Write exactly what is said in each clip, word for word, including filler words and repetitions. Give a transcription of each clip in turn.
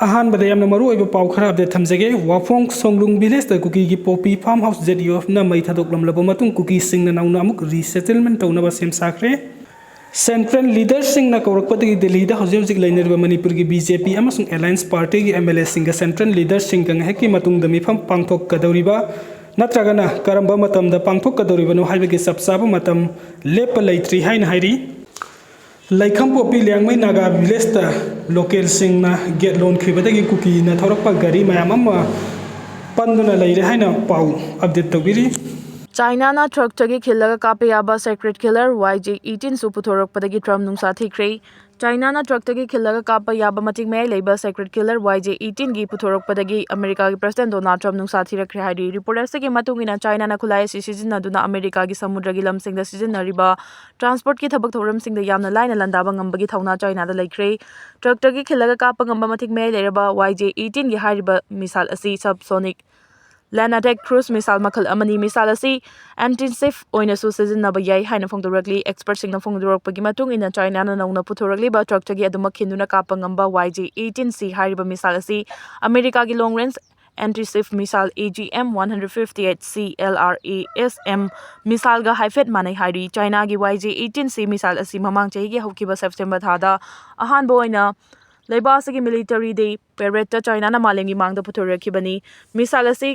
ꯑꯍꯥꯟꯕꯗ ꯌꯥꯝꯅ ꯃꯔꯨ ꯑꯣꯏꯕ ꯄꯥꯎ ꯈꯔ ꯑꯞꯗꯦꯠ ꯊꯝꯖꯒꯦ꯫ ꯋꯥꯐꯣꯡ ꯁꯣꯡꯂꯨꯡ ꯚꯤꯂꯦꯖꯇ ꯀꯨꯀꯤꯒꯤ poppy farm house, Z U ꯑꯦꯐꯅ ꯃꯩ ꯊꯥꯗꯣꯛꯂꯝꯂꯕ ꯃꯇꯨꯡ ꯀꯨꯀꯤꯁꯤꯡꯅ ꯅꯧꯅ ꯑꯃꯨꯛ ꯔꯤꯁꯦꯇꯜꯃꯦꯟ ꯇꯧꯅꯕ ꯁꯦꯝ ꯁꯥꯈ꯭ꯔꯦ꯫ ꯁꯦꯟꯇ꯭ꯔꯦꯜ ꯂꯤꯗꯔꯁꯤꯡꯅ ꯀꯧꯔꯛꯄꯗꯒꯤ ꯗꯦꯜꯂꯤꯗ ꯍꯧꯖꯤꯛ ꯍꯧꯖꯤꯛ ꯂꯩꯅꯔꯤꯕ ꯃꯅꯤꯄꯨꯔꯒꯤ ꯕꯤ ꯖꯦ ꯄꯤ ꯑꯃꯁꯨꯡ ꯑꯦꯂꯥꯏꯟꯁ ꯄꯥꯔꯇꯤꯒꯤ ꯑꯦꯝ ꯑꯦꯜ ꯑꯦꯁꯤꯡꯒ ꯁꯦꯟꯇ꯭ꯔꯦꯜ ꯂꯤꯗꯔꯁꯤꯡꯒ ꯉꯥꯏꯍꯥꯛꯀꯤ ꯃꯇꯨꯡꯗ ꯃꯤꯐꯝ ꯄꯥꯡꯊꯣꯛꯀꯗꯧꯔꯤꯕ ꯅꯠꯇ꯭ꯔꯒꯅ ꯀꯔꯝꯕ ꯃꯇꯝꯗ ꯄꯥꯡꯊꯣꯛꯀꯗꯧꯔꯤꯕꯅꯣ ꯍꯥꯏꯕꯒꯤ ꯆꯞ ꯆꯥꯕ ꯃꯇꯝ ꯂꯦꯞꯄ ꯂꯩꯇ꯭ꯔꯤ ꯍꯥꯏꯅ ꯍꯥꯏꯔꯤ꯫ ꯂꯩꯈꯝꯄꯣꯛꯄꯤ ꯂꯤꯌꯥꯡꯃꯩ ꯅꯥꯒꯥ ꯚꯤꯂꯦꯖꯇ ꯂꯣꯀꯦꯜꯁꯤꯡꯅ ꯒꯦꯠ ꯂꯣꯟꯈꯤꯕꯗꯒꯤ ꯀꯨꯀꯤꯅ ꯊꯧꯔꯛꯄ ꯒꯥꯔꯤ ꯃꯌꯥꯝ ꯑꯃ ꯄꯟꯗꯨꯅ ꯂꯩꯔꯦ ꯍꯥꯏꯅ ꯄꯥꯎ ꯑꯞꯗꯦꯠ ꯇꯧꯕꯤꯔꯤ꯫ ꯆꯥꯏꯅꯥꯅ ꯇ꯭ꯔꯛꯇꯒꯤ ꯈꯤꯜꯂꯒ ꯀꯥꯞꯄ ꯌꯥꯕ ꯁꯦꯀ꯭ꯔꯦꯠ ꯀꯤꯂꯔ ꯋꯥꯏ ꯖꯦ ꯑꯩꯠꯇꯤꯟꯁꯨ ꯄꯨꯊꯣꯔꯛꯄꯗꯒꯤ ꯇ꯭ꯔꯝꯞ ꯅꯨꯡꯁꯥ ꯊꯤꯈ꯭ꯔꯦ꯫ ꯆꯥꯏꯅꯥꯅ ꯇ꯭ꯔꯛꯇꯒꯤ ꯈꯤꯜꯂꯒ ꯀꯥꯞꯄ ꯌꯥꯕ ꯃꯇꯤꯛ ꯃꯌꯥꯏ ꯂꯩꯕ ꯁꯦꯀ꯭ꯔꯦꯠ ꯀꯤꯂꯔ ꯋꯥꯏ ꯖꯦ ꯑꯩꯠꯇꯤꯟꯒꯤ ꯄꯨꯊꯣꯔꯛꯄꯗꯒꯤ ꯑꯃꯦꯔꯤꯀꯥꯒꯤ ꯄ꯭ꯔꯁꯤꯗꯦꯟ ꯗꯣꯅꯥꯜꯗ ꯇ꯭ꯔꯝꯞ ꯅꯨꯡꯁꯥ ꯊꯤꯔꯛꯈ꯭ꯔꯦ ꯍꯥꯏꯔꯤ꯫ ꯔꯤꯄꯣꯔꯠ ꯑꯁꯤꯒꯤ ꯃꯇꯨꯡ ꯏꯟꯅ, ꯆꯥꯏꯅꯥꯅ ꯈꯨꯠꯂꯥꯏ ꯑꯁꯤ ꯁꯤꯖꯤꯟꯅꯗꯨꯅ ꯑꯃꯦꯔꯤꯀꯥꯒꯤ ꯁꯃꯨꯗ꯭ꯔꯒꯤ ꯂꯝꯁꯤꯡꯗ ꯁꯤꯖꯤꯟꯅꯔꯤꯕ ꯇ꯭ꯔꯥꯟꯁꯄꯣꯔꯠꯀꯤ ꯊꯕꯛ ꯊꯧꯔꯝꯁꯤꯡꯗ ꯌꯥꯝꯅ ꯂꯥꯏꯅ ꯂꯥꯟꯗꯥꯕ ꯉꯝꯕꯒꯤ ꯊꯧꯅꯥ ꯆꯥꯏꯅꯥꯗ ꯂꯩꯈ꯭ꯔꯦ꯫ ꯇ꯭ꯔꯛꯇꯒꯤ ꯈꯤꯜꯂꯒ ꯀꯥꯞꯄ ꯉꯝꯕ ꯃꯇꯤꯛ ꯃꯌꯥꯏ ꯂꯩꯔꯕ ꯋꯥꯏ ꯖꯦ ꯑꯩꯠꯇꯤꯟꯒꯤ ꯍꯥꯏꯔꯤꯕ ꯃꯤꯁꯥꯏꯜ ꯑꯁꯤ ꯁꯕꯁꯣꯅꯤꯛ ꯂꯦꯟ ꯑꯦꯇꯦꯛ ꯀ꯭ꯔꯨꯖ ꯃꯤꯁꯥꯏꯜ ꯃꯈꯜ ꯑꯃꯅꯤ꯫ ꯃꯤꯁꯥꯏꯜ ꯑꯁꯤ ꯑꯦꯟꯇꯤ ꯁꯤꯞ ꯑꯣꯏꯅꯁꯨ ꯁꯤꯖꯤꯟꯅꯕ ꯌꯥꯏ ꯍꯥꯏꯅ ꯐꯣꯡꯗꯣꯔꯛꯂꯤ꯫ ꯑꯦꯛꯁꯄꯔꯠꯁꯤꯡꯅ ꯐꯣꯡꯗꯣꯔꯛꯄꯒꯤ ꯃꯇꯨꯡ ꯏꯟꯅ, ꯆꯥꯏꯅꯥꯅ ꯅꯧꯅ ꯄꯨꯊꯣꯔꯛꯂꯤꯕ ꯇ꯭ꯔꯛꯇꯒꯤ ꯑꯗꯨꯃꯛ ꯈꯤꯟꯗꯨꯅ ꯀꯥꯞꯄ ꯉꯝꯕ ꯋꯥꯏ ꯖꯦ ꯑꯩꯠꯇꯤꯟ ꯁꯤ ꯍꯥꯏꯔꯤꯕ ꯃꯤꯁꯥꯏꯜ ꯑꯁꯤ ꯑꯃꯦꯔꯤꯀꯥꯒꯤ long range anti ship missile A G M one hundred fifty eight C L R A S M ꯃꯤꯁꯥꯏꯜꯒ ꯍꯥꯏꯐꯦꯠ ꯃꯥꯟꯅꯩ ꯍꯥꯏꯔꯤ꯫ ꯆꯥꯏꯅꯥꯒꯤ Y J eighteen C missile ꯑꯁꯤ ꯃꯃꯥꯡ ꯆꯍꯤꯒꯤ ꯍꯧꯈꯤꯕ ꯁꯦꯞꯇꯦꯝꯕꯔ ꯊꯥꯗ ꯑꯍꯥꯟꯕ ꯑꯣꯏꯅ ꯂꯩꯕꯥꯛ ꯑꯁꯤꯒꯤ ꯃꯤꯂꯤꯇꯔꯤ ꯗꯦ ꯄꯦꯔꯦꯗꯇ ꯆꯥꯏꯅꯥꯅ ꯃꯥꯂꯦꯝꯒꯤ ꯃꯥꯡꯗ ꯄꯨꯊꯣꯔꯛꯈꯤꯕꯅꯤ꯫ ꯃꯤꯁꯥꯏꯜ ꯑꯁꯤ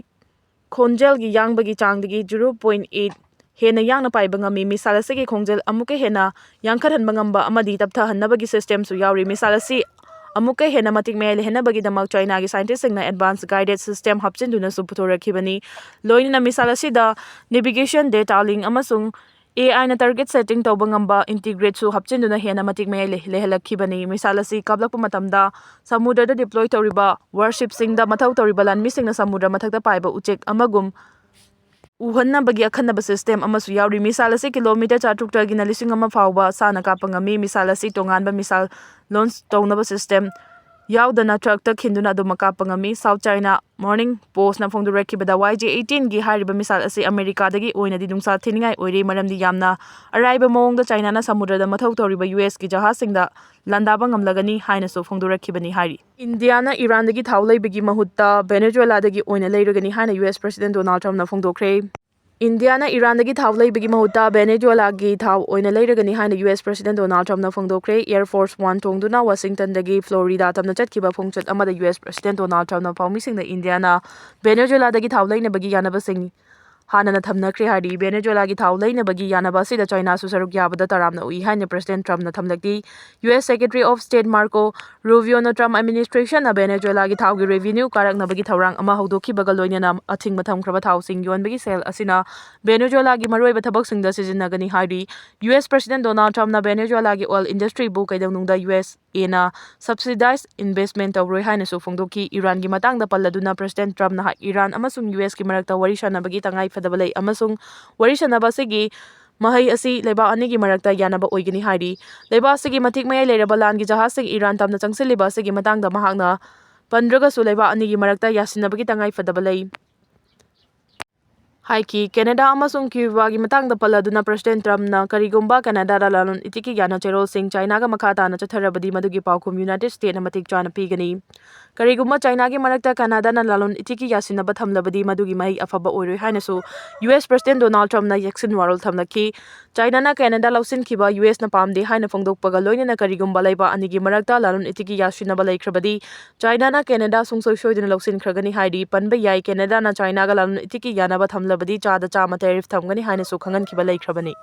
ꯈꯣꯟꯖꯦꯜꯒꯤ ꯌꯥꯡꯕꯒꯤ ꯆꯥꯡꯗꯒꯤ ꯖꯤꯔꯣ ꯄꯣꯏꯟ ꯑꯩꯠ ꯍꯦꯟꯅ ꯌꯥꯡꯅ ꯄꯥꯏꯕ ꯉꯝꯃꯤ꯫ ꯃꯤꯁꯥꯏꯜ ꯑꯁꯤꯒꯤ ꯈꯣꯡꯖꯦꯜ ꯑꯃꯨꯛꯀ ꯍꯦꯟꯅ ꯌꯥꯡꯈꯠꯍꯟꯕ ꯉꯝꯕ ꯑꯃꯗꯤ ꯇꯞꯊꯍꯟꯅꯕꯒꯤ ꯁꯤꯁꯇꯦꯝꯁꯨ ꯌꯥꯎꯔꯤ꯫ ꯃꯤꯁꯥꯏꯜ ꯑꯁꯤ ꯑꯃꯨꯛꯀ ꯍꯦꯟꯅ ꯃꯇꯤꯛ ꯃꯌꯥꯏ ꯂꯩꯍꯟꯅꯕꯒꯤꯗꯃꯛ ꯆꯥꯏꯅꯥꯒꯤ ꯁꯥꯏꯟꯇꯤꯁꯁꯤꯡꯅ ꯑꯦꯗꯚꯥꯟꯁ ꯒꯥꯏꯗꯦꯗ ꯁꯤꯁꯇꯦꯝ ꯍꯥꯞꯆꯤꯟꯗꯨꯅꯁꯨ ꯄꯨꯊꯣꯔꯛꯈꯤꯕꯅꯤ꯫ ꯂꯣꯏꯅꯅ ꯃꯤꯁꯥꯏꯜ ꯑꯁꯤꯗ ꯅꯦꯚꯤꯒꯦꯁꯟ, ꯗꯦꯇꯥ ꯂꯤꯡ ꯑꯃꯁꯨꯡ ꯑꯦ ꯑꯥꯏꯅ ꯇꯥꯔꯒꯦꯠ ꯁꯦꯇꯤꯡ ꯇꯧꯕ ꯉꯝꯕ ꯏꯟꯇꯤꯒ꯭ꯔꯦꯠꯁꯨ ꯍꯥꯞꯆꯤꯟꯗꯨꯅ ꯍꯦꯟꯅ ꯃꯇꯤꯛ ꯃꯌꯥꯏ ꯂꯩ-, ꯂꯩꯍꯜꯂꯛꯈꯤꯕꯅꯤ꯫ ꯃꯤꯁꯥꯏꯜ ꯑꯁꯤ ꯀꯥꯞꯂꯛꯄ ꯃꯇꯝꯗ ꯁꯃꯨꯗ꯭ꯔꯗ ꯗꯤꯄ꯭ꯂꯣꯏ ꯇꯧꯔꯤꯕ ꯋꯥꯔꯁꯤꯞꯁꯤꯡꯗ ꯃꯊꯧ ꯇꯧꯔꯤꯕ ꯂꯥꯟꯃꯤꯁꯤꯡꯅ ꯁꯃꯨꯗ꯭ꯔ ꯃꯊꯛꯇ ꯄꯥꯏꯕ ꯎꯆꯦꯛ ꯑꯃꯒꯨꯝ ꯎꯍꯟꯅꯕꯒꯤ ꯑꯈꯟꯅꯕ ꯁꯤꯁꯇꯦꯝ ꯑꯃꯁꯨ ꯌꯥꯎꯔꯤ꯫ ꯃꯤꯁꯥꯏꯜ ꯑꯁꯤ ꯀꯤꯂꯣꯃꯤꯇꯔ ꯆꯥꯇ꯭ꯔꯨꯛꯇꯒꯤꯅ ꯂꯤꯁꯤꯡ ꯑꯃ ꯐꯥꯎꯕ ꯁꯥꯡꯅ ꯀꯥꯞꯄ ꯉꯝꯃꯤ꯫ ꯃꯤꯁꯥꯏꯜ ꯑꯁꯤ ꯇꯣꯉꯥꯟꯕ ꯃꯤꯁꯥꯏꯜ ꯂꯣꯟꯆ ꯇꯧꯅꯕ ꯁꯤꯁꯇꯦꯝ ꯌꯥꯎꯗꯅ ꯇ꯭ꯔꯛꯇ ꯈꯤꯟꯗꯨꯅ ꯑꯗꯨꯃꯛ ꯀꯥꯞꯄ ꯉꯝꯃꯤ꯫ South China Morning Postꯅ ꯐꯣꯡꯗꯣꯔꯛꯈꯤꯕꯗ, ꯋꯥꯏ ꯖꯦ ꯑꯩꯠꯇꯤꯟꯒꯤ ꯍꯥꯏꯔꯤꯕ ꯃꯤꯁꯥꯏꯜ ꯑꯁꯤ ꯑꯃꯦꯔꯤꯀꯥꯗꯒꯤ ꯑꯣꯏꯅꯗꯤ ꯅꯨꯡꯁꯥ ꯊꯤꯅꯤꯡꯉꯥꯏ ꯑꯣꯏꯔꯦ, ꯃꯔꯝꯗꯤ ꯌꯥꯝꯅ ꯑꯔꯥꯏꯕ ꯃꯑꯣꯡꯗ ꯆꯥꯏꯅꯥꯅ ꯁꯃꯨꯗ꯭ꯔꯗ ꯃꯊꯧ ꯇꯧꯔꯤꯕ ꯌꯨ ꯑꯦꯁꯀꯤ ꯖꯍꯥꯖꯁꯤꯡꯗ ꯂꯥꯟꯗꯥꯕ ꯉꯝꯂꯒꯅꯤ ꯍꯥꯏꯅꯁꯨ ꯐꯣꯡꯗꯣꯔꯛꯈꯤꯕꯅꯤ ꯍꯥꯏꯔꯤ꯫ ꯏꯟꯗꯤꯌꯥꯅ ꯏꯔꯥꯟꯗꯒꯤ ꯊꯥꯎ ꯂꯩꯕꯒꯤ ꯃꯍꯨꯠꯇ ꯚꯦꯅꯦꯖꯨꯋꯦꯂꯥꯗꯒꯤ ꯑꯣꯏꯅ ꯂꯩꯔꯒꯅꯤ ꯍꯥꯏꯅ ꯌꯨ ꯑꯦꯁ ꯄ꯭ꯔꯁꯤꯗꯦꯟ ꯗꯣꯅꯥꯜꯗ ꯇ꯭ꯔꯝꯞꯅ ꯐꯣꯡꯗꯣꯛꯈ꯭ꯔꯦ꯫ ꯏꯟꯗꯤꯌꯥꯅ ꯏꯔꯥꯟꯗꯒꯤ ꯊꯥꯎ ꯂꯩꯕꯒꯤ ꯃꯍꯨꯠꯇ ꯚꯦꯅꯦꯖꯨꯋꯦꯂꯥꯒꯤ ꯊꯥꯎ ꯑꯣꯏꯅ ꯂꯩꯔꯒꯅꯤ ꯍꯥꯏꯅ ꯌꯨ ꯑꯦꯁ ꯄ꯭ꯔꯁꯤꯗꯦꯟ ꯗꯣꯅꯥꯜꯗ ꯇ꯭ꯔꯝꯞꯅ ꯐꯣꯡꯗꯣꯛꯈ꯭ꯔꯦ꯫ Air Force One ꯇꯣꯡꯗꯨꯅ ꯋꯥꯁꯤꯡꯇꯟꯗꯒꯤ ꯐ꯭ꯂꯣꯔꯤꯗꯥ ꯇꯝꯅ ꯆꯠꯈꯤꯕ ꯈꯣꯡꯆꯠ ꯑꯃꯗ ꯌꯨ ꯑꯦꯁ ꯄ꯭ꯔꯁꯤꯗꯦꯟ ꯗꯣꯅꯥꯜꯗ ꯇ꯭ꯔꯝꯞꯅ ꯄꯥꯎꯃꯤꯁꯤꯡꯗ ꯏꯟꯗꯤꯌꯥꯅ ꯚꯦꯅꯦꯖꯨꯋꯦꯂꯥꯗꯒꯤ ꯊꯥꯎ ꯂꯩꯅꯕꯒꯤ ꯌꯥꯅꯕꯁꯤꯡ ꯍꯥꯟꯅꯅ ꯊꯝꯅꯈ꯭ꯔꯦ ꯍꯥꯏꯔꯤ꯫ ꯚꯦꯅꯦꯖꯨꯋꯦꯂꯥꯒꯤ ꯊꯥꯎ ꯂꯩꯅꯕꯒꯤ ꯌꯥꯅꯕ ꯑꯁꯤꯗ ꯆꯥꯏꯅꯥꯁꯨ ꯁꯔꯨꯛ ꯌꯥꯕꯗ ꯇꯔꯥꯝꯅ ꯎꯏ ꯍꯥꯏꯅ ꯄ꯭ꯔꯁꯤꯗꯦꯟ ꯇ꯭ꯔꯝꯞꯅ ꯊꯝꯂꯛꯂꯤ꯫ U S Secretary of State Marco Rubioꯅ ꯇ꯭ꯔꯝꯞ administrationꯅ ꯚꯦꯅꯦꯖꯨꯋꯦꯂꯥꯒꯤ ꯊꯥꯎꯒꯤ revenue ꯀꯥꯔꯛꯅꯕꯒꯤ ꯊꯧꯔꯥꯡ ꯑꯃ ꯍꯧꯗꯣꯛꯈꯤꯕꯒ ꯂꯣꯏꯅꯅ ꯑꯊꯤꯡꯕ ꯊꯝꯈ꯭ꯔꯕ ꯊꯥꯎꯁꯤꯡ ꯌꯣꯟꯕꯒꯤ ꯁꯦꯜ ꯑꯁꯤꯅ ꯚꯦꯅꯦꯖꯨꯋꯦꯂꯥꯒꯤ ꯃꯔꯨꯑꯣꯏꯕ ꯊꯕꯛꯁꯤꯡꯗ ꯁꯤꯖꯤꯟꯅꯒꯅꯤ ꯍꯥꯏꯔꯤ꯫ ꯌꯨ ꯑꯦꯁ ꯄ꯭ꯔꯁꯤꯗꯦꯟ ꯗꯣꯅꯥꯜꯗ ꯇ꯭ꯔꯝꯞꯅ ꯚꯦꯅꯦꯖꯨꯋꯦꯂꯥꯒꯤ oil industryꯕꯨ ꯀꯩꯗꯧꯅꯨꯡꯗ ꯌꯨ ꯑꯦꯁ ꯑꯦꯅ subsidized investment ꯇꯧꯔꯣꯏ ꯍꯥꯏꯅꯁꯨ ꯐꯣꯡꯗꯣꯛꯈꯤ꯫ ꯏꯔꯥꯟꯒꯤ ꯃꯇꯥꯡꯗ ꯄꯜꯂꯗꯨꯅ ꯄ꯭ꯔꯁꯤꯗꯦꯟ ꯇ꯭ꯔꯝꯞꯅ ꯍꯥꯏ, ꯏꯔꯥꯟ ꯑꯃꯁꯨꯡ ꯌꯨ ꯑꯦꯁꯀꯤ ꯃꯔꯛꯇ ꯋꯥꯔꯤ ꯁꯥꯟꯅꯕꯒꯤ ꯇꯉꯥꯏ ꯐꯗꯕ ꯂꯩ ꯑꯃꯁꯨꯡ ꯋꯥꯔꯤ ꯁꯥꯟꯅꯕ ꯑꯁꯤꯒꯤ ꯃꯍꯩ ꯑꯁꯤ ꯂꯩꯕꯥꯛ ꯑꯅꯤꯒꯤ ꯃꯔꯛꯇ ꯌꯥꯅꯕ ꯑꯣꯏꯒꯅꯤ ꯍꯥꯏꯔꯤ꯫ ꯂꯩꯕꯥꯛ ꯑꯁꯤꯒꯤ ꯃꯇꯤꯛ ꯃꯌꯥꯏ ꯂꯩꯔꯕ ꯂꯥꯟꯒꯤ ꯖꯍꯥꯖꯁꯤꯡ ꯏꯔꯥꯟ ꯇꯝꯅ ꯆꯪꯁꯤꯜꯂꯤꯕ ꯑꯁꯤꯒꯤ ꯃꯇꯥꯡꯗ ꯃꯍꯥꯛꯅ ꯄꯟꯗ꯭ꯔꯒꯁꯨ, ꯂꯩꯕꯥꯛ ꯑꯅꯤꯒꯤ ꯃꯔꯛꯇ ꯌꯥꯁꯤꯟꯅꯕꯒꯤ ꯇꯉꯥꯏ ꯐꯗꯕ ꯂꯩ ꯍꯥꯏꯈꯤ꯫ ꯀꯦꯅꯦꯗꯥ ꯑꯃꯁꯨꯡ ꯀ꯭ꯌꯨꯕꯥꯒꯤ ꯃꯇꯥꯡꯗ ꯄꯜꯂꯗꯨꯅ ꯄ꯭ꯔꯁꯤꯗꯦꯟ ꯇ꯭ꯔꯝꯞꯅ ꯀꯔꯤꯒꯨꯝꯕ ꯀꯦꯅꯦꯗꯥꯗ ꯂꯂꯣꯟ ꯏꯇꯤꯛꯀꯤ ꯌꯥꯅ ꯆꯦꯔꯣꯜꯁꯤꯡ ꯆꯥꯏꯅꯥꯒ ꯃꯈꯥ ꯇꯥꯅ ꯆꯠꯊꯔꯕꯗꯤ, ꯃꯗꯨꯒꯤ ꯄꯥꯎꯈꯨꯝ ꯌꯨꯅꯥꯏꯇꯦꯗ ꯁ꯭ꯇꯦꯠꯅ ꯃꯇꯤꯛ ꯆꯥꯅ ꯄꯤꯒꯅꯤ꯫ ꯀꯔꯤꯒꯨꯝꯕ ꯆꯥꯏꯅꯥꯒꯤ ꯃꯔꯛꯇ ꯀꯦꯅꯦꯗꯥꯅ ꯂꯂꯣꯟ ꯏꯇꯤꯛꯀꯤ ꯌꯥꯁꯤꯟꯅꯕ ꯊꯝꯂꯕꯗꯤ, ꯃꯗꯨꯒꯤ ꯃꯍꯩ ꯑꯐꯕ ꯑꯣꯏꯔꯣꯏ ꯍꯥꯏꯅꯁꯨ ꯌꯨ ꯑꯦꯁ ꯄ꯭ꯔꯁꯤꯗꯦꯟ ꯗꯣꯅꯥꯜꯗ ꯇ꯭ꯔꯝꯞꯅ ꯌꯦꯛꯁꯤꯟ ꯋꯥꯔꯣꯜ ꯊꯝꯂꯛꯈꯤ꯫ ꯆꯥꯏꯅꯥꯅ ꯀꯦꯅꯦꯗꯥ ꯂꯧꯁꯤꯟꯈꯤꯕ ꯌꯨ ꯑꯦꯁꯅ ꯄꯥꯝꯗꯦ ꯍꯥꯏꯅ ꯐꯣꯡꯗꯣꯛꯄꯒ ꯂꯣꯏꯅꯅ ꯀꯔꯤꯒꯨꯝꯕ ꯂꯩꯕꯥꯛ ꯑꯅꯤꯒꯤ ꯃꯔꯛꯇ ꯂꯂꯣꯟ ꯏꯇꯤꯛꯀꯤ ꯌꯥꯁꯤꯟꯅꯕ ꯂꯩꯈ꯭ꯔꯕꯗꯤ, ꯆꯥꯏꯅꯥꯅ ꯀꯦꯅꯦꯗꯥ ꯁꯨꯡꯁꯣꯏ ꯁꯣꯏꯗꯅ ꯂꯧꯁꯤꯟꯈ꯭ꯔꯒꯅꯤ ꯍꯥꯏꯔꯤ꯫ ꯄꯟꯕ ꯌꯥꯏ, ꯀꯦꯅꯦꯗꯥꯅ ꯆꯥꯏꯅꯥꯒ ꯂꯂꯣꯟ ꯏꯇꯤꯛꯀꯤ ꯌꯥꯅꯕ ꯊꯝꯂꯕꯗꯤ ꯆꯥꯗ ꯆꯥꯝꯃ tariff ꯊꯝꯒꯅꯤ ꯍꯥꯏꯅꯁꯨ ꯈꯪꯍꯟꯈꯤꯕ ꯂꯩꯈ꯭ꯔꯕꯅꯤ꯫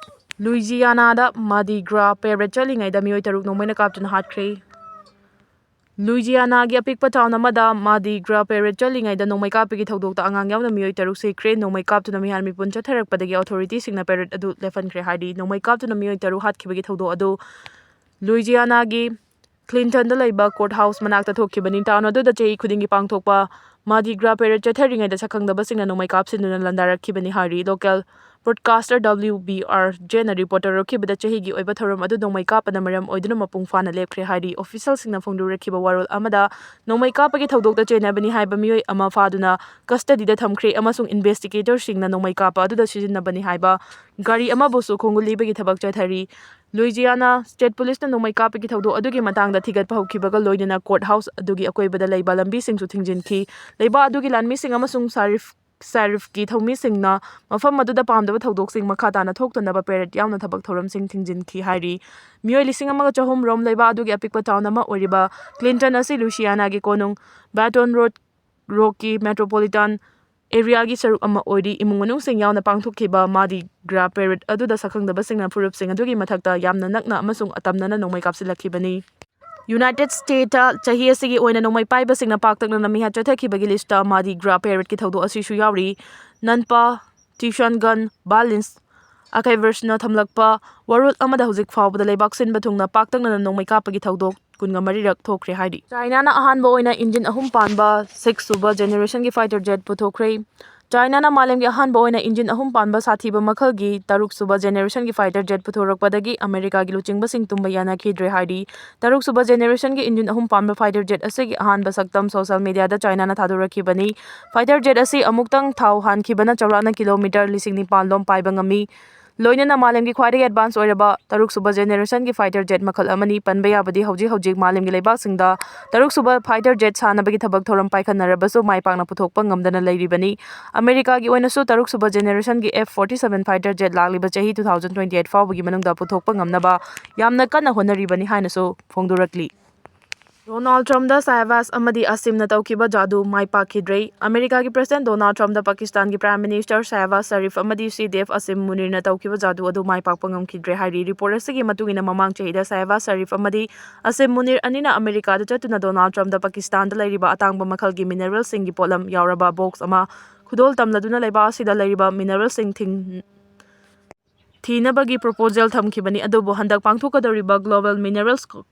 ꯂꯨꯏꯖꯤꯌꯥꯅꯥꯗ Mardi Gras parade ꯆꯠꯂꯤꯉꯩꯗ ꯃꯤꯑꯣꯏ ꯇꯔꯨꯛ ꯅꯣꯡꯃꯩꯅ ꯀꯥꯞꯇꯨꯅ ꯍꯥꯠꯈ꯭ꯔꯦ꯫ ꯂꯨꯏꯖꯤꯌꯥꯅꯥꯒꯤ ꯑꯄꯤꯛꯄ town ꯑꯃꯗ Mardi Gras parade ꯆꯠꯂꯤꯉꯩꯗ ꯅꯣꯡꯃꯩ ꯀꯥꯞꯄꯒꯤ ꯊꯧꯗꯣꯛꯇ ꯑꯉꯥꯡ ꯌꯥꯎꯅ ꯃꯤꯑꯣꯏ ꯇꯔꯨꯛ ꯁꯤꯈ꯭ꯔꯦ꯫ ꯅꯣꯡꯃꯩ ꯀꯥꯞꯇꯨꯅ ꯃꯤꯍꯥꯠ ꯃꯤꯄꯨꯟ ꯆꯠꯊꯔꯛꯄꯗꯒꯤ authorityꯁꯤꯡꯅ parade ꯑꯗꯨ ꯂꯦꯞꯍꯟꯈ꯭ꯔꯦ ꯍꯥꯏꯔꯤ꯫ ꯅꯣꯡꯃꯩ ꯀꯥꯞꯇꯨꯅ ꯃꯤꯑꯣꯏ ꯇꯔꯨꯛ ꯍꯥꯠꯈꯤꯕꯒꯤ ꯊꯧꯗꯣꯛ ꯑꯗꯨ ꯂꯨꯏꯖꯤꯌꯥꯅꯥꯒꯤ Clintonꯗ ꯂꯩꯕ court house ꯃꯅꯥꯛꯇ ꯊꯣꯛꯈꯤꯕꯅꯤ꯫ Town ꯑꯗꯨꯗ ꯆꯍꯤ ꯈꯨꯗꯤꯡꯒꯤ ꯄꯥꯡꯊꯣꯛꯄ Mardi Gras parade ꯆꯠꯊꯔꯤꯉꯩꯗ ꯁꯛꯈꯪꯗꯕꯁꯤꯡꯅ ꯅꯣꯡꯃꯩ ꯀꯥꯞꯁꯤꯟꯗꯨꯅ ꯂꯥꯟꯗꯥꯔꯛꯈꯤꯕꯅꯤ ꯍꯥꯏꯔꯤ꯫ Local Broadcaster W B R J ꯅ report ꯇꯧꯔꯛꯈꯤꯕꯗ, ꯆꯍꯤꯒꯤ ꯑꯣꯏꯕ ꯊꯧꯔꯝ ꯑꯗꯨ ꯅꯣꯡꯃꯩ ꯀꯥꯞꯄꯅ ꯃꯔꯝ ꯑꯣꯏꯗꯨꯅ ꯃꯄꯨꯡ ꯐꯥꯅ ꯂꯦꯞꯈ꯭ꯔꯦ ꯍꯥꯏꯔꯤ꯫ Official ꯁꯤꯡꯅ ꯐꯣꯡꯗꯣꯔꯛꯈꯤꯕ ꯋꯥꯔꯣꯜ ꯑꯃꯗ, ꯅꯣꯡꯃꯩ ꯀꯥꯞꯄꯒꯤ ꯊꯧꯗꯣꯛꯇ ꯆꯦꯟꯅꯕꯅꯤ ꯍꯥꯏꯕ ꯃꯤꯑꯣꯏ ꯑꯃ ꯐꯥꯗꯨꯅ custody ꯗ ꯊꯝꯈ꯭ꯔꯦ ꯑꯃꯁꯨꯡ investigator ꯁꯤꯡꯅ ꯅꯣꯡꯃꯩ ꯀꯥꯞꯄ ꯑꯗꯨꯗ ꯁꯤꯖꯤꯟꯅꯕꯅꯤ ꯍꯥꯏꯕ ꯒꯥꯔꯤ ꯑꯃꯕꯨꯁꯨ ꯈꯣꯡꯒꯨꯜ ꯂꯤꯕꯒꯤ ꯊꯕꯛ ꯆꯠꯊꯔꯤ꯫ Louisiana State Police ꯅ ꯅꯣꯡꯃꯩ ꯀꯥꯞꯄꯒꯤ ꯊꯧꯗꯣꯛ ꯑꯗꯨꯒꯤ ꯃꯇꯥꯡꯗ ꯊꯤꯒꯠꯄ ꯍꯧꯈꯤꯕꯒ ꯂꯣꯏꯅꯅ court house ꯑꯗꯨꯒꯤ ꯑꯀꯣꯏꯕꯗ ꯂꯩꯕ ꯂꯝꯕꯤꯁꯤꯡꯁꯨ ꯊꯤꯡꯖꯤꯟꯈꯤ꯫ ꯂꯩꯕꯥꯛ ꯑꯗꯨꯒꯤ ꯂꯥꯟꯃꯤꯁꯤꯡ ꯑꯃꯁꯨꯡ sheriff, sheriff ꯀꯤ ꯊꯧꯃꯤꯁꯤꯡꯅ ꯃꯐꯝ ꯑꯗꯨꯗ ꯄꯥꯝꯗꯕ ꯊꯧꯗꯣꯛꯁꯤꯡ ꯃꯈꯥ ꯇꯥꯅ ꯊꯣꯛꯇꯅꯕ parade ꯌꯥꯎꯅ ꯊꯕꯛ ꯊꯧꯔꯝꯁꯤꯡ ꯊꯤꯡꯖꯤꯟꯈꯤ ꯍꯥꯏꯔꯤ꯫ ꯃꯤꯑꯣꯏ ꯂꯤꯁꯤꯡ ꯑꯃꯒ ꯆꯍꯨꯝ ꯔꯣꯝ ꯂꯩꯕꯥꯛ ꯑꯗꯨꯒꯤ ꯑꯄꯤꯛꯄ town ꯑꯃ ꯑꯣꯏꯔꯤꯕ Clinton ꯑꯁꯤ Louisiana ꯒꯤ ꯀꯣꯅꯨꯡ Baton Rouge ꯀꯤ metropolitan area ꯒꯤ ꯁꯔꯨꯛ ꯑꯃ ꯑꯣꯏꯔꯤ꯫ ꯏꯃꯨꯡ ꯃꯅꯨꯡꯁꯤꯡ ꯌꯥꯎꯅ ꯄꯥꯡꯊꯣꯛꯈꯤꯕ Mardi Gras parade ꯑꯗꯨꯗ ꯁꯛꯈꯪꯗꯕꯁꯤꯡꯅ ꯐꯨꯔꯨꯞꯁꯤꯡ ꯑꯗꯨꯒꯤ ꯃꯊꯛꯇ ꯌꯥꯝꯅ ꯅꯛꯅ ꯑꯃꯁꯨꯡ ꯑꯇꯝꯅꯅ ꯅꯣꯡꯃꯩ ꯀꯥꯞꯁꯤꯜꯂꯛꯈꯤꯕꯅꯤ꯫ United States ꯇ ꯆꯍꯤ ꯑꯁꯤꯒꯤ ꯑꯣꯏꯅ ꯅꯣꯡꯃꯩ ꯄꯥꯏꯕꯁꯤꯡꯅ ꯄꯥꯛꯇꯛꯅꯅ ꯃꯤꯍꯥꯠ ꯆꯠꯊꯈꯤꯕꯒꯤ list ꯇ Mardi Gras parade ꯀꯤ ꯊꯧꯗꯣꯛ ꯑꯁꯤꯁꯨ ꯌꯥꯎꯔꯤ꯫ Nampa, Tuition Gun Violence Archives ꯅ ꯊꯝꯂꯛꯄ ꯋꯥꯔꯣꯜ ꯑꯃꯗ, ꯍꯧꯖꯤꯛ ꯐꯥꯎꯕꯗ ꯂꯩꯕꯥꯛ ꯁꯤꯟꯕ ꯊꯨꯡꯅ ꯄꯥꯛꯇꯛꯅꯅ ꯅꯣꯡꯃꯩ ꯀꯥꯞꯄꯒꯤ ꯊꯧꯗꯣꯛ ꯀꯨꯟꯒ ꯃꯔꯤꯔꯛ ꯊꯣꯛꯈ꯭ꯔꯦ ꯍꯥꯏꯔꯤ꯫ China ꯅ ꯑꯍꯥꯟꯕ ꯑꯣꯏꯅ engine ꯑꯍꯨꯝ ꯄꯥꯟꯕ ꯁꯤꯛꯁ ꯁꯨꯕ generation ꯒꯤ fighter jet ꯄꯨꯊꯣꯛꯈ꯭ꯔꯦ꯫ China ꯅ ꯃꯥꯂꯦꯝꯒꯤ ꯑꯍꯥꯟꯕ ꯑꯣꯏꯅ engine ꯑꯍꯨꯝ ꯄꯥꯟꯕ ꯁꯥꯊꯤꯕ ꯃꯈꯜꯒꯤ ꯇꯔꯨꯛ ꯁꯨꯕ generation ꯒꯤ fighter jet ꯄꯨꯊꯣꯔꯛꯄꯗꯒꯤ America ꯒꯤ ꯂꯨꯆꯤꯡꯕꯁꯤꯡ ꯇꯨꯝꯕ ꯌꯥꯅꯈꯤꯗ꯭ꯔꯦ ꯍꯥꯏꯔꯤ꯫ ꯇꯔꯨꯛ ꯁꯨꯕ generation ꯒꯤ engine ꯑꯍꯨꯝ ꯄꯥꯟꯕ fighter jet ꯑꯁꯤꯒꯤ ꯑꯍꯥꯟꯕ ꯁꯛꯇꯝ social media ꯗ China ꯅ ꯊꯥꯗꯣꯔꯛꯈꯤꯕꯅꯤ꯫ Fighter jet ꯑꯁꯤ ꯑꯃꯨꯛꯇꯪ ꯊꯥꯎ ꯍꯥꯟꯈꯤꯕꯅ ꯆꯥꯎꯔꯥꯛꯅ kilometre ꯂꯤꯁꯤꯡ ꯅꯤꯄꯥꯟ ꯂꯣꯝ ꯄꯥꯏꯕ ꯉꯝꯃꯤ꯫ ꯂꯣꯏꯅꯅ ꯃꯥꯂꯦꯝꯒꯤ ꯈ꯭ꯋꯥꯏꯗꯒꯤ advance ꯑꯣꯏꯔꯕ ꯇꯔꯨꯛ ꯁꯨꯕ generation ꯒꯤ fighter jet ꯃꯈꯜ ꯑꯃꯅꯤ꯫ ꯄꯟꯕ ꯌꯥꯕꯗꯤ, ꯍꯧꯖꯤꯛ ꯍꯧꯖꯤꯛ ꯃꯥꯂꯦꯝꯒꯤ ꯂꯩꯕꯥꯛꯁꯤꯡꯗ ꯇꯔꯨꯛ ꯁꯨꯕ fighter jet ꯁꯥꯟꯅꯕꯒꯤ ꯊꯕꯛ ꯊꯧꯔꯝ ꯄꯥꯏꯈꯠꯅꯔꯕꯁꯨ ꯃꯥꯏ ꯄꯥꯛꯅ ꯄꯨꯊꯣꯛꯄ ꯉꯝꯗꯅ ꯂꯩꯔꯤꯕꯅꯤ꯫ America ꯒꯤ ꯑꯣꯏꯅꯁꯨ ꯇꯔꯨꯛ ꯁꯨꯕ generation ꯒꯤ F forty seven fighter jet ꯂꯥꯛꯂꯤꯕ ꯆꯍꯤ two thousand twenty eight ꯐꯥꯎꯕꯒꯤ ꯃꯅꯨꯡꯗ ꯄꯨꯊꯣꯛꯄ ꯉꯝꯅꯕ ꯌꯥꯝꯅ ꯀꯟꯅ ꯍꯣꯠꯅꯔꯤꯕꯅꯤ ꯍꯥꯏꯅꯁꯨ ꯐꯣꯡꯗꯣꯔꯛꯂꯤ꯫ Donald Trump ꯗ ꯁꯍꯕꯥꯖ ꯑꯃꯗꯤ ꯑꯁꯤꯝꯅ ꯇꯧꯈꯤꯕ ꯖꯥꯗꯨ ꯃꯥꯏ ꯄꯥꯛꯈꯤꯗ꯭ꯔꯦ꯫ America ꯒꯤ President Donald Trump ꯗ Pakistan ꯒꯤ Prime Minister ꯁꯍꯕꯥꯖ ꯁꯔꯤꯐ ꯑꯃꯗꯤ C D F ꯑꯁꯤꯝ ꯃꯨꯅꯤꯔꯅ ꯇꯧꯈꯤꯕ ꯖꯥꯗꯨ ꯑꯗꯨ ꯃꯥꯏ ꯄꯥꯛꯄ ꯉꯝꯈꯤꯗ꯭ꯔꯦ ꯍꯥꯏꯔꯤ꯫ Report ꯑꯁꯤꯒꯤ ꯃꯇꯨꯡ ꯏꯟꯅ, ꯃꯃꯥꯡ ꯆꯍꯤꯗ ꯁꯍꯕꯥꯖ ꯁꯔꯤꯐ ꯑꯃꯗꯤ ꯑꯁꯤꯝ ꯃꯨꯅꯤꯔ ꯑꯅꯤꯅ America ꯗ ꯆꯠꯇꯨꯅ Donald Trump ꯗ Pakistan ꯗ ꯂꯩꯔꯤꯕ ꯑꯇꯥꯡꯕ ꯃꯈꯜꯒꯤ mineral ꯁꯤꯡꯒꯤ ꯄꯣꯠꯂꯝ ꯌꯥꯎꯔꯕ box ꯑꯃ ꯈꯨꯗꯣꯜ ꯇꯝꯂꯗꯨꯅ ꯂꯩꯕꯥꯛ ꯑꯁꯤꯗ ꯂꯩꯔꯤꯕ mineral ꯁꯤꯡ ꯊꯤꯡ-, ꯊꯤꯅꯕꯒꯤ proposal ꯊꯝꯈꯤꯕꯅꯤ꯫ ꯑꯗꯨꯕꯨ ꯍꯟꯗꯛ ꯄꯥꯡꯊꯣꯛꯀꯗꯧꯔꯤꯕ Global Minerals Co-,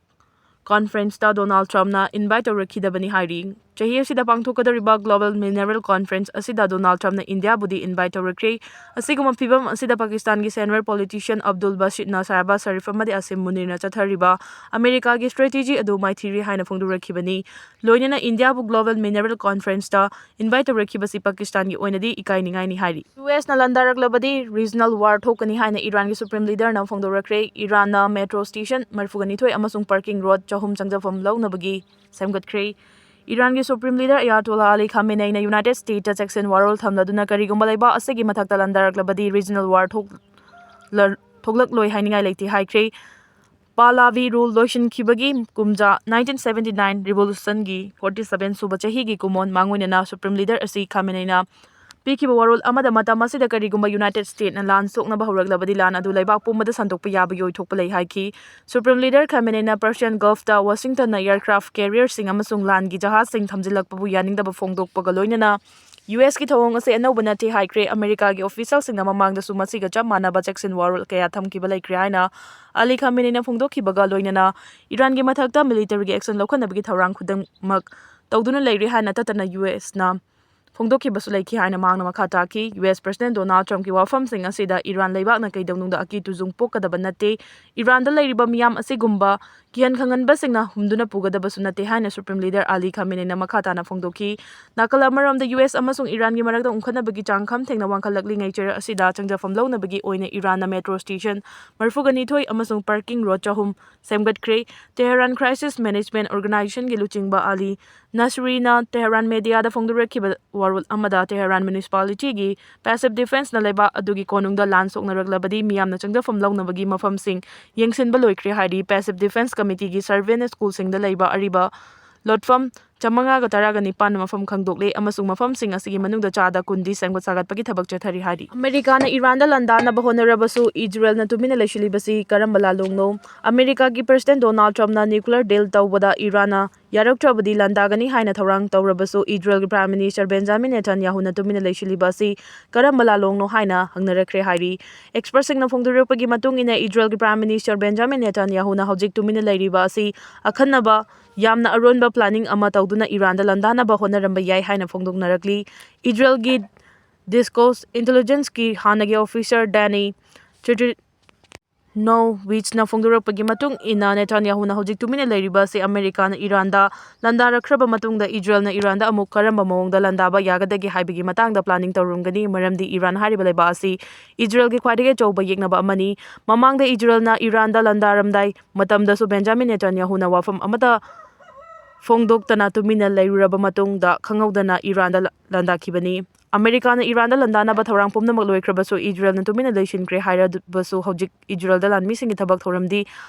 ꯀꯣꯟꯐꯔꯦꯟꯁꯇ ꯗꯣꯅꯥꯜꯗ ꯇ꯭ꯔꯝꯞꯅ ꯏꯟꯚꯥꯏꯠ ꯇꯧꯔꯛꯈꯤꯗꯕꯅꯤ ꯍꯥꯏꯔꯤ꯫ ꯆꯍꯤ ꯑꯁꯤꯗ ꯄꯥꯡꯊꯣꯛꯀꯗꯧꯔꯤꯕ ꯒ꯭ꯂꯣꯕꯦꯜ ꯃꯤꯅꯔꯦꯜ ꯀꯣꯟꯐꯔꯦꯟꯁ ꯑꯁꯤꯗ ꯗꯣꯅꯥꯜꯗ ꯇ꯭ꯔꯝꯞꯅ ꯏꯟꯗꯤꯌꯥꯕꯨꯗꯤ ꯏꯟꯚꯥꯏꯠ ꯇꯧꯔꯛꯈ꯭ꯔꯦ꯫ ꯑꯁꯤꯒꯨꯝꯕ ꯐꯤꯕꯝ ꯑꯁꯤꯗ ꯄꯥꯀꯤꯁꯇꯥꯟꯒꯤ ꯁꯦꯅꯤꯌꯔ ꯄꯣꯂꯤꯇꯤꯁꯤꯌꯟ ꯑꯕꯗꯨꯜ ꯕꯥꯁꯤꯠꯅ ꯁꯍꯕꯥꯖ ꯁꯔꯤꯐ ꯑꯃꯗꯤ ꯑꯁꯤꯝ ꯃꯨꯅꯤꯔꯅ ꯆꯠꯊꯔꯤꯕ ꯑꯃꯦꯔꯤꯀꯥꯒꯤ ꯁ꯭ꯇ꯭ꯔꯦꯇꯦꯖꯤ ꯑꯗꯨ ꯃꯥꯏꯊꯤꯔꯦ ꯍꯥꯏꯅ ꯐꯣꯡꯗꯣꯔꯛꯈꯤꯕꯅꯤ꯫ ꯂꯣꯏꯅꯅ ꯏꯟꯗꯤꯌꯥꯕꯨ ꯒ꯭ꯂꯣꯕꯦꯜ ꯃꯤꯅꯔꯦꯜ ꯀꯣꯟꯐꯔꯦꯟꯁꯇ ꯏꯟꯚꯥꯏꯠ ꯇꯧꯔꯛꯈꯤꯕꯁꯤ ꯄꯥꯀꯤꯁꯇꯥꯟꯒꯤ ꯑꯣꯏꯅꯗꯤ ꯏꯀꯥꯏꯅꯤꯡꯉꯥꯏꯅꯤ ꯍꯥꯏꯔꯤ꯫ ꯌꯨ ꯑꯦꯁꯅ ꯂꯥꯟꯗꯥꯔꯛꯂꯕꯗꯤ ꯔꯤꯖꯅꯦꯜ ꯋꯥꯔ ꯊꯣꯛꯀꯅꯤ ꯍꯥꯏꯅ ꯏꯔꯥꯟꯒꯤ ꯁꯨꯄ꯭ꯔꯤꯝ ꯂꯤꯗꯔꯅ ꯐꯣꯡꯗꯣꯔꯛꯈ꯭ꯔꯦ꯫ ꯏꯔꯥꯟꯅ ꯃꯦꯇ꯭ꯔꯣ ꯁ꯭ꯇꯦꯁꯟ ꯃꯔꯤꯐꯨꯒ ꯅꯤꯊꯣꯏ ꯑꯃꯁꯨꯡ ꯄꯥꯔꯀꯤꯡ ꯔꯣꯗ ꯆꯍꯨꯝ ꯆꯪꯖꯐꯝ ꯂꯧꯅꯕꯒꯤ ꯁꯦꯝꯒꯠꯈ꯭ꯔꯦ꯫ ꯏꯔꯥꯟꯒꯤ ꯁꯨꯄ꯭ꯔꯤꯝ ꯂꯤꯗꯔ ꯑꯌꯥꯇꯣꯂꯥ ꯑꯂꯤ ꯈꯥꯃꯦꯅꯩꯅ ꯌꯨꯅꯥꯏꯇꯦꯗ ꯁ꯭ꯇꯦꯠꯇ ꯆꯦꯛꯁꯤꯟ ꯋꯥꯔꯣꯜ ꯊꯝꯂꯗꯨꯅ ꯀꯔꯤꯒꯨꯝꯕ ꯂꯩꯕꯥꯛ ꯑꯁꯤꯒꯤ ꯃꯊꯛꯇ ꯂꯥꯟꯗꯥꯔꯛꯂꯕꯗꯤ ꯔꯤꯖꯅꯦꯜ ꯋꯥꯔ ꯊꯣꯛꯂ-, ꯊꯣꯛꯂꯛꯂꯣꯏ ꯍꯥꯏꯅꯤꯡꯉꯥꯏ ꯂꯩꯇꯦ ꯍꯥꯏꯈ꯭ꯔꯦ꯫ ꯄꯥꯍꯂꯥꯚꯤ ꯔꯨꯜ ꯂꯣꯏꯁꯤꯟꯈꯤꯕꯒꯤ ꯀꯨꯝꯖꯥ nineteen seventy nine ꯔꯤꯚꯣꯂꯨꯁꯟꯒꯤ forty seven ꯁꯨꯕ ꯆꯍꯤꯒꯤ ꯀꯨꯝꯑꯣꯟ ꯃꯥꯡꯑꯣꯏꯅꯅ ꯁꯨꯄ꯭ꯔꯤꯝ ꯂꯤꯗꯔ ꯑꯁꯤ ꯈꯥꯃꯦꯅꯩꯅ ꯄꯤꯈꯤꯕ ꯋꯥꯔꯣꯜ ꯑꯃꯗ ꯃꯇꯝ ꯑꯁꯤꯗ ꯀꯔꯤꯒꯨꯝꯕ ꯌꯨꯅꯥꯏꯇꯦꯗ ꯁ꯭ꯇꯦꯠꯅ ꯂꯥꯟ ꯁꯣꯛꯅꯕ ꯍꯧꯔꯛꯂꯕꯗꯤ ꯂꯥꯟ ꯑꯗꯨ ꯂꯩꯕꯥꯛ ꯄꯨꯝꯕꯗ ꯁꯟꯗꯣꯛꯄ ꯌꯥꯕꯒꯤ ꯑꯣꯏꯊꯣꯛꯄ ꯂꯩ ꯍꯥꯏꯈꯤ꯫ ꯁꯨꯄ꯭ꯔꯤꯝ ꯂꯤꯗꯔ ꯈꯥꯃꯦꯅꯩꯅ ꯄꯔꯁꯤꯌꯟ ꯒꯜꯐꯇ ꯋꯥꯁꯤꯡꯇꯟꯅ ꯑꯦꯌꯔꯀ꯭ꯔꯥꯐ ꯀꯦꯔꯤꯌꯔꯁꯤꯡ ꯑꯃꯁꯨꯡ ꯂꯥꯟꯒꯤ ꯖꯍꯥꯖꯁꯤꯡ ꯊꯝꯖꯤꯜꯂꯛꯄꯕꯨ ꯌꯥꯅꯤꯡꯗꯕ ꯐꯣꯡꯗꯣꯛꯄꯒ ꯂꯣꯏꯅꯅ ꯌꯨ ꯑꯦꯁꯀꯤ ꯊꯧꯑꯣꯡ ꯑꯁꯤ ꯑꯅꯧꯕ ꯅꯠꯇꯦ ꯍꯥꯏꯈ꯭ꯔꯦ꯫ ꯑꯃꯦꯔꯤꯀꯥꯒꯤ ꯑꯣꯐꯤꯁꯤꯌꯦꯜꯁꯤꯡꯅ ꯃꯃꯥꯡꯗꯁꯨ ꯃꯁꯤꯒ ꯆꯞ ꯃꯥꯟꯅꯕ ꯆꯦꯛꯁꯤꯟ ꯋꯥꯔꯣꯜ ꯀꯌꯥ ꯊꯝꯈꯤꯕ ꯂꯩꯈ꯭ꯔꯦ ꯍꯥꯏꯅ ꯑꯂꯤ ꯈꯥꯃꯦꯅꯤꯅ ꯐꯣꯡꯗꯣꯛꯈꯤꯕꯒ ꯂꯣꯏꯅꯅ ꯏꯔꯥꯟꯒꯤ ꯃꯊꯛꯇ ꯃꯤꯂꯤꯇꯔꯤꯒꯤ ꯑꯦꯛꯁꯟ ꯂꯧꯈꯠꯅꯕꯒꯤ ꯊꯧꯔꯥꯡ ꯈꯨꯗꯤꯡꯃꯛ ꯇꯧꯗꯨꯅ ꯂꯩꯔꯤ ꯍꯥꯏꯅ ꯇꯠꯇꯅ ꯌꯨ ꯑꯦꯁꯅ ꯐꯣꯡꯗꯣꯛꯈꯤꯕꯁꯨ ꯂꯩꯈꯤ ꯍꯥꯏꯅ ꯃꯍꯥꯛꯅ ꯃꯈꯥ ꯇꯥꯈꯤ꯫ ꯌꯨ ꯑꯦꯁ ꯄ꯭ꯔꯁꯤꯗꯦꯟ ꯗꯣꯅꯥꯜꯗ ꯇ꯭ꯔꯝꯞꯀꯤ ꯋꯥꯐꯝꯁꯤꯡ ꯑꯁꯤꯗ ꯏꯔꯥꯟ ꯂꯩꯕꯥꯛꯅ ꯀꯩꯗꯧꯅꯨꯡꯗ ꯑꯀꯤ ꯇꯨꯖꯨꯡ ꯄꯣꯛꯀꯗꯕ ꯅꯠꯇꯦ꯫ ꯏꯔꯥꯟꯗ ꯂꯩꯔꯤꯕ ꯃꯤꯌꯥꯝ ꯑꯁꯤꯒꯨꯝꯕ ꯀꯤꯍꯟ ꯈꯪꯍꯟꯕꯁꯤꯡꯅ ꯍꯨꯝꯗꯨꯅ ꯄꯨꯒꯗꯕꯁꯨ ꯅꯠꯇꯦ ꯍꯥꯏꯅ ꯁꯨꯄ꯭ꯔꯤꯝ ꯂꯤꯗꯔ ꯑꯂꯤ ꯈꯥꯃꯦꯅꯤꯅ ꯃꯈꯥ ꯇꯥꯅ ꯐꯣꯡꯗꯣꯛꯈꯤ꯫ ꯅꯥꯀꯜ ꯑꯃꯔꯣꯝꯗ ꯌꯨ ꯑꯦꯁ ꯑꯃꯁꯨꯡ ꯏꯔꯥꯟꯒꯤ ꯃꯔꯛꯇ ꯎꯪꯈꯠꯅꯕꯒꯤ ꯆꯥꯡ ꯈꯝ ꯊꯦꯡꯅ ꯋꯥꯡꯈꯠꯂꯛꯂꯤꯉꯩ ꯆꯩꯔꯛ ꯑꯁꯤꯗ ꯆꯪꯖꯐꯝ ꯂꯧꯅꯕꯒꯤ ꯑꯣꯏꯅ ꯏꯔꯥꯟꯅ ꯃꯦꯇ꯭ꯔꯣ ꯁ꯭ꯇꯦꯁꯟ ꯃꯔꯤꯐꯨꯒ ꯅꯤꯊꯣꯏ ꯑꯃꯁꯨꯡ ꯄꯥꯔꯀꯤꯡ ꯔꯣꯗ ꯆꯍꯨꯝ ꯁꯦꯝꯒꯠꯈ꯭ꯔꯦ꯫ ꯇꯦꯍꯔꯥꯟ ꯀ꯭ꯔꯥꯏꯁꯤꯁ ꯃꯦꯅꯦꯖꯃꯦꯟꯠ ꯑꯣꯔꯒꯅꯥꯏꯖꯦꯁꯟꯒꯤ ꯂꯨꯆꯤꯡꯕ ꯑꯂꯤ ꯅꯁꯔꯤꯅ ꯇꯦꯍꯔꯥꯟ ꯃꯦꯗꯤꯌꯥꯗ ꯐꯣꯡꯗꯣꯔꯛꯈꯤꯕ ꯋꯥꯔꯣꯜ ꯑꯃꯗ ꯇꯦꯍꯔꯥꯟ ꯃ꯭ꯌꯨꯅꯤꯁꯤꯄꯥꯂꯤꯇꯤꯒꯤ ꯄꯦꯁꯤꯚ ꯗꯤꯐꯦꯟꯁꯅ ꯂꯩꯕꯥꯛ ꯑꯗꯨꯒꯤ ꯀꯣꯅꯨꯡꯗ ꯂꯥꯟ ꯁꯣꯛꯅꯔꯛꯂꯕꯗꯤ ꯃꯤꯌꯥꯝꯅ ꯆꯪꯖꯐꯝ ꯂꯧꯅꯕꯒꯤ ꯃꯐꯝꯁꯤꯡ ꯌꯦꯡꯁꯤꯟꯕ ꯂꯣꯏꯈ꯭ꯔꯦ ꯍꯥꯏꯔꯤ꯫ ꯄꯦꯁꯤꯚ ꯗꯤꯐꯦꯟꯁ ꯀꯃꯤꯇꯤꯒꯤ ꯁꯔꯚꯦꯟ ꯁ꯭ꯀꯨꯜꯁꯤꯡꯗ ꯂꯩꯕ ꯑꯔꯤꯕ ꯂꯣꯠꯐꯝ ꯆꯥꯃꯉꯥꯒ ꯇꯔꯥꯒ ꯅꯤꯄꯥꯟ ꯃꯐꯝ ꯈꯪꯗꯣꯛꯂꯦ ꯑꯃꯁꯨꯡ ꯃꯐꯝꯁꯤꯡ ꯑꯁꯤꯒꯤ ꯃꯅꯨꯡꯗ ꯆꯥꯗ ꯀꯨꯟꯗꯤ ꯁꯦꯝꯒꯠ ꯁꯥꯒꯠꯄꯒꯤ ꯊꯕꯛ ꯆꯠꯊꯔꯤ ꯍꯥꯏꯔꯤ꯫ ꯑꯃꯦꯔꯤꯀꯥꯅ ꯏꯔꯥꯟꯗ ꯂꯥꯟꯗꯥꯅꯕ ꯍꯣꯠꯅꯔꯕꯁꯨ ꯏꯖꯔꯦꯜꯅ ꯇꯨꯃꯤꯟꯅ ꯂꯩꯁꯤꯜꯂꯤꯕꯁꯤ ꯀꯔꯝꯕ ꯂꯥꯜꯂꯣꯡꯅꯣ? ꯑꯃꯦꯔꯤꯀꯥꯒꯤ ꯄ꯭ꯔꯦꯁꯤꯗꯦꯟ ꯗꯣꯅꯥꯜꯗ ꯇ꯭ꯔꯝꯞꯅ ꯅ꯭ꯌꯨꯀ꯭ꯂꯤꯌꯔ ꯗꯤꯜ ꯇꯧꯕꯗ ꯏꯔꯥꯟꯅ ꯌꯥꯔꯛꯇ꯭ꯔꯕꯗꯤ ꯂꯥꯟꯗꯥꯒꯅꯤ ꯍꯥꯏꯅ ꯊꯧꯔꯥꯡ ꯇꯧꯔꯕꯁꯨ ꯏꯖꯔꯦꯜꯒꯤ ꯄ꯭ꯔꯥꯏꯝ ꯃꯤꯅꯤꯁꯇꯔ ꯕꯦꯟꯖꯥꯃꯤꯟ ꯅꯦꯇꯥꯟꯌꯥꯍꯨꯅ ꯇꯨꯃꯤꯟꯅ ꯂꯩꯁꯤꯜꯂꯤꯕ ꯑꯁꯤ ꯀꯔꯝꯕ ꯂꯥꯜꯂꯣꯡꯅꯣ ꯍꯥꯏꯅ ꯍꯪꯅꯔꯛꯈ꯭ꯔꯦ ꯍꯥꯏꯔꯤ꯫ ꯑꯦꯛꯁꯄꯔꯠꯁꯤꯡꯅ ꯐꯣꯡꯗꯣꯔꯛꯄꯒꯤ ꯃꯇꯨꯡ ꯏꯟꯅ ꯏꯖꯔꯦꯜꯒꯤ ꯄ꯭ꯔꯥꯏꯝ ꯃꯤꯅꯤꯁꯇꯔ ꯕꯦꯟꯖꯥꯃꯤꯟ ꯅꯦꯇꯥꯟꯌꯥꯍꯨꯅ ꯍꯧꯖꯤꯛ ꯇꯨꯃꯤꯟꯅ ꯂꯩꯔꯤꯕ ꯑꯁꯤ ꯑꯈꯟꯅꯕ ꯌꯥꯝꯅ ꯑꯔꯣꯟꯕ ꯄ꯭ꯂꯥꯅꯤꯡ ꯑꯃ ꯇꯧꯗꯨꯅ ꯏꯔꯥꯟꯗ ꯂꯥꯟꯗꯥꯅꯕ ꯍꯣꯠꯅꯔꯝꯕ ꯌꯥꯏ ꯍꯥꯏꯅ ꯐꯣꯡꯗꯣꯛꯅꯔꯛꯂꯤ꯫ ꯏꯖꯔꯦꯜꯒꯤ ꯗꯤꯁꯀꯣꯁ ꯏꯟꯇꯦꯂꯤꯖꯦꯟꯁꯀꯤ ꯍꯥꯟꯅꯒꯤ ꯑꯣꯐꯤꯁꯔ ꯗꯥꯅꯤ ꯆꯤꯇ꯭ꯔꯤꯅꯣꯚꯤꯆꯅ ꯐꯣꯡꯗꯣꯔꯛꯄꯒꯤ ꯃꯇꯨꯡ ꯏꯟꯅ, ꯅꯦꯇꯥꯟꯌꯥꯍꯨꯅ ꯍꯧꯖꯤꯛ ꯇꯨꯃꯤꯟꯅ ꯂꯩꯔꯤꯕ ꯑꯁꯤ ꯑꯃꯦꯔꯤꯀꯥꯅ ꯏꯔꯥꯟꯗ ꯂꯥꯟꯗꯥꯔꯛꯈ꯭ꯔꯕ ꯃꯇꯨꯡꯗ ꯏꯖꯔꯦꯜꯅ ꯏꯔꯥꯟꯗ ꯑꯃꯨꯛ ꯀꯔꯝꯕ ꯃꯑꯣꯡꯗ ꯂꯥꯟꯗꯥꯕ ꯌꯥꯒꯗꯒꯦ ꯍꯥꯏꯕꯒꯤ ꯃꯇꯥꯡꯗ ꯄ꯭ꯂꯥꯅꯤꯡ ꯇꯧꯔꯝꯒꯅꯤ, ꯃꯔꯝꯗꯤ ꯏꯔꯥꯟ ꯍꯥꯏꯔꯤꯕ ꯂꯩꯕꯥꯛ ꯑꯁꯤ ꯏꯖꯔꯦꯜꯒꯤ ꯈ꯭ꯋꯥꯏꯗꯒꯤ ꯑꯆꯧꯕ ꯌꯦꯛꯅꯕ ꯑꯃꯅꯤ꯫ ꯃꯃꯥꯡꯗ ꯏꯖꯔꯦꯜꯅ ꯏꯔꯥꯟꯗ ꯂꯥꯟꯗꯥꯔꯝꯗꯥꯏ ꯃꯇꯝꯗꯁꯨ ꯕꯦꯟꯖꯥꯃꯤꯟ ꯅꯦꯇꯥꯟꯌꯥꯍꯨꯅ ꯋꯥꯐꯝ ꯑꯃꯠꯇ ꯐꯣꯡꯗꯣꯛꯇꯅ ꯇꯨꯃꯤꯟꯅ ꯂꯩꯔꯨꯔꯕ ꯃꯇꯨꯡꯗ ꯈꯪꯍꯧꯗꯅ ꯏꯔꯥꯟꯗ ꯂ-, ꯂꯥꯟꯗꯥꯈꯤꯕꯅꯤ꯫ ꯑꯃꯦꯔꯤꯀꯥꯅ ꯏꯔꯥꯟꯗ ꯂꯥꯟꯗꯥꯅꯕ ꯊꯧꯔꯥꯡ ꯄꯨꯝꯅꯃꯛ ꯂꯣꯏꯈ꯭ꯔꯕꯁꯨ ꯏꯖꯔꯦꯜꯅ ꯇꯨꯃꯤꯟꯅ ꯂꯩꯁꯤꯟꯈ꯭ꯔꯦ ꯍꯥꯏꯔꯕꯁꯨ ꯍꯧꯖꯤꯛ ꯏꯖꯔꯦꯜꯗ ꯂꯥꯟꯃꯤꯁꯤꯡꯒꯤ ꯊꯕꯛ ꯊꯧꯔꯝꯗꯤ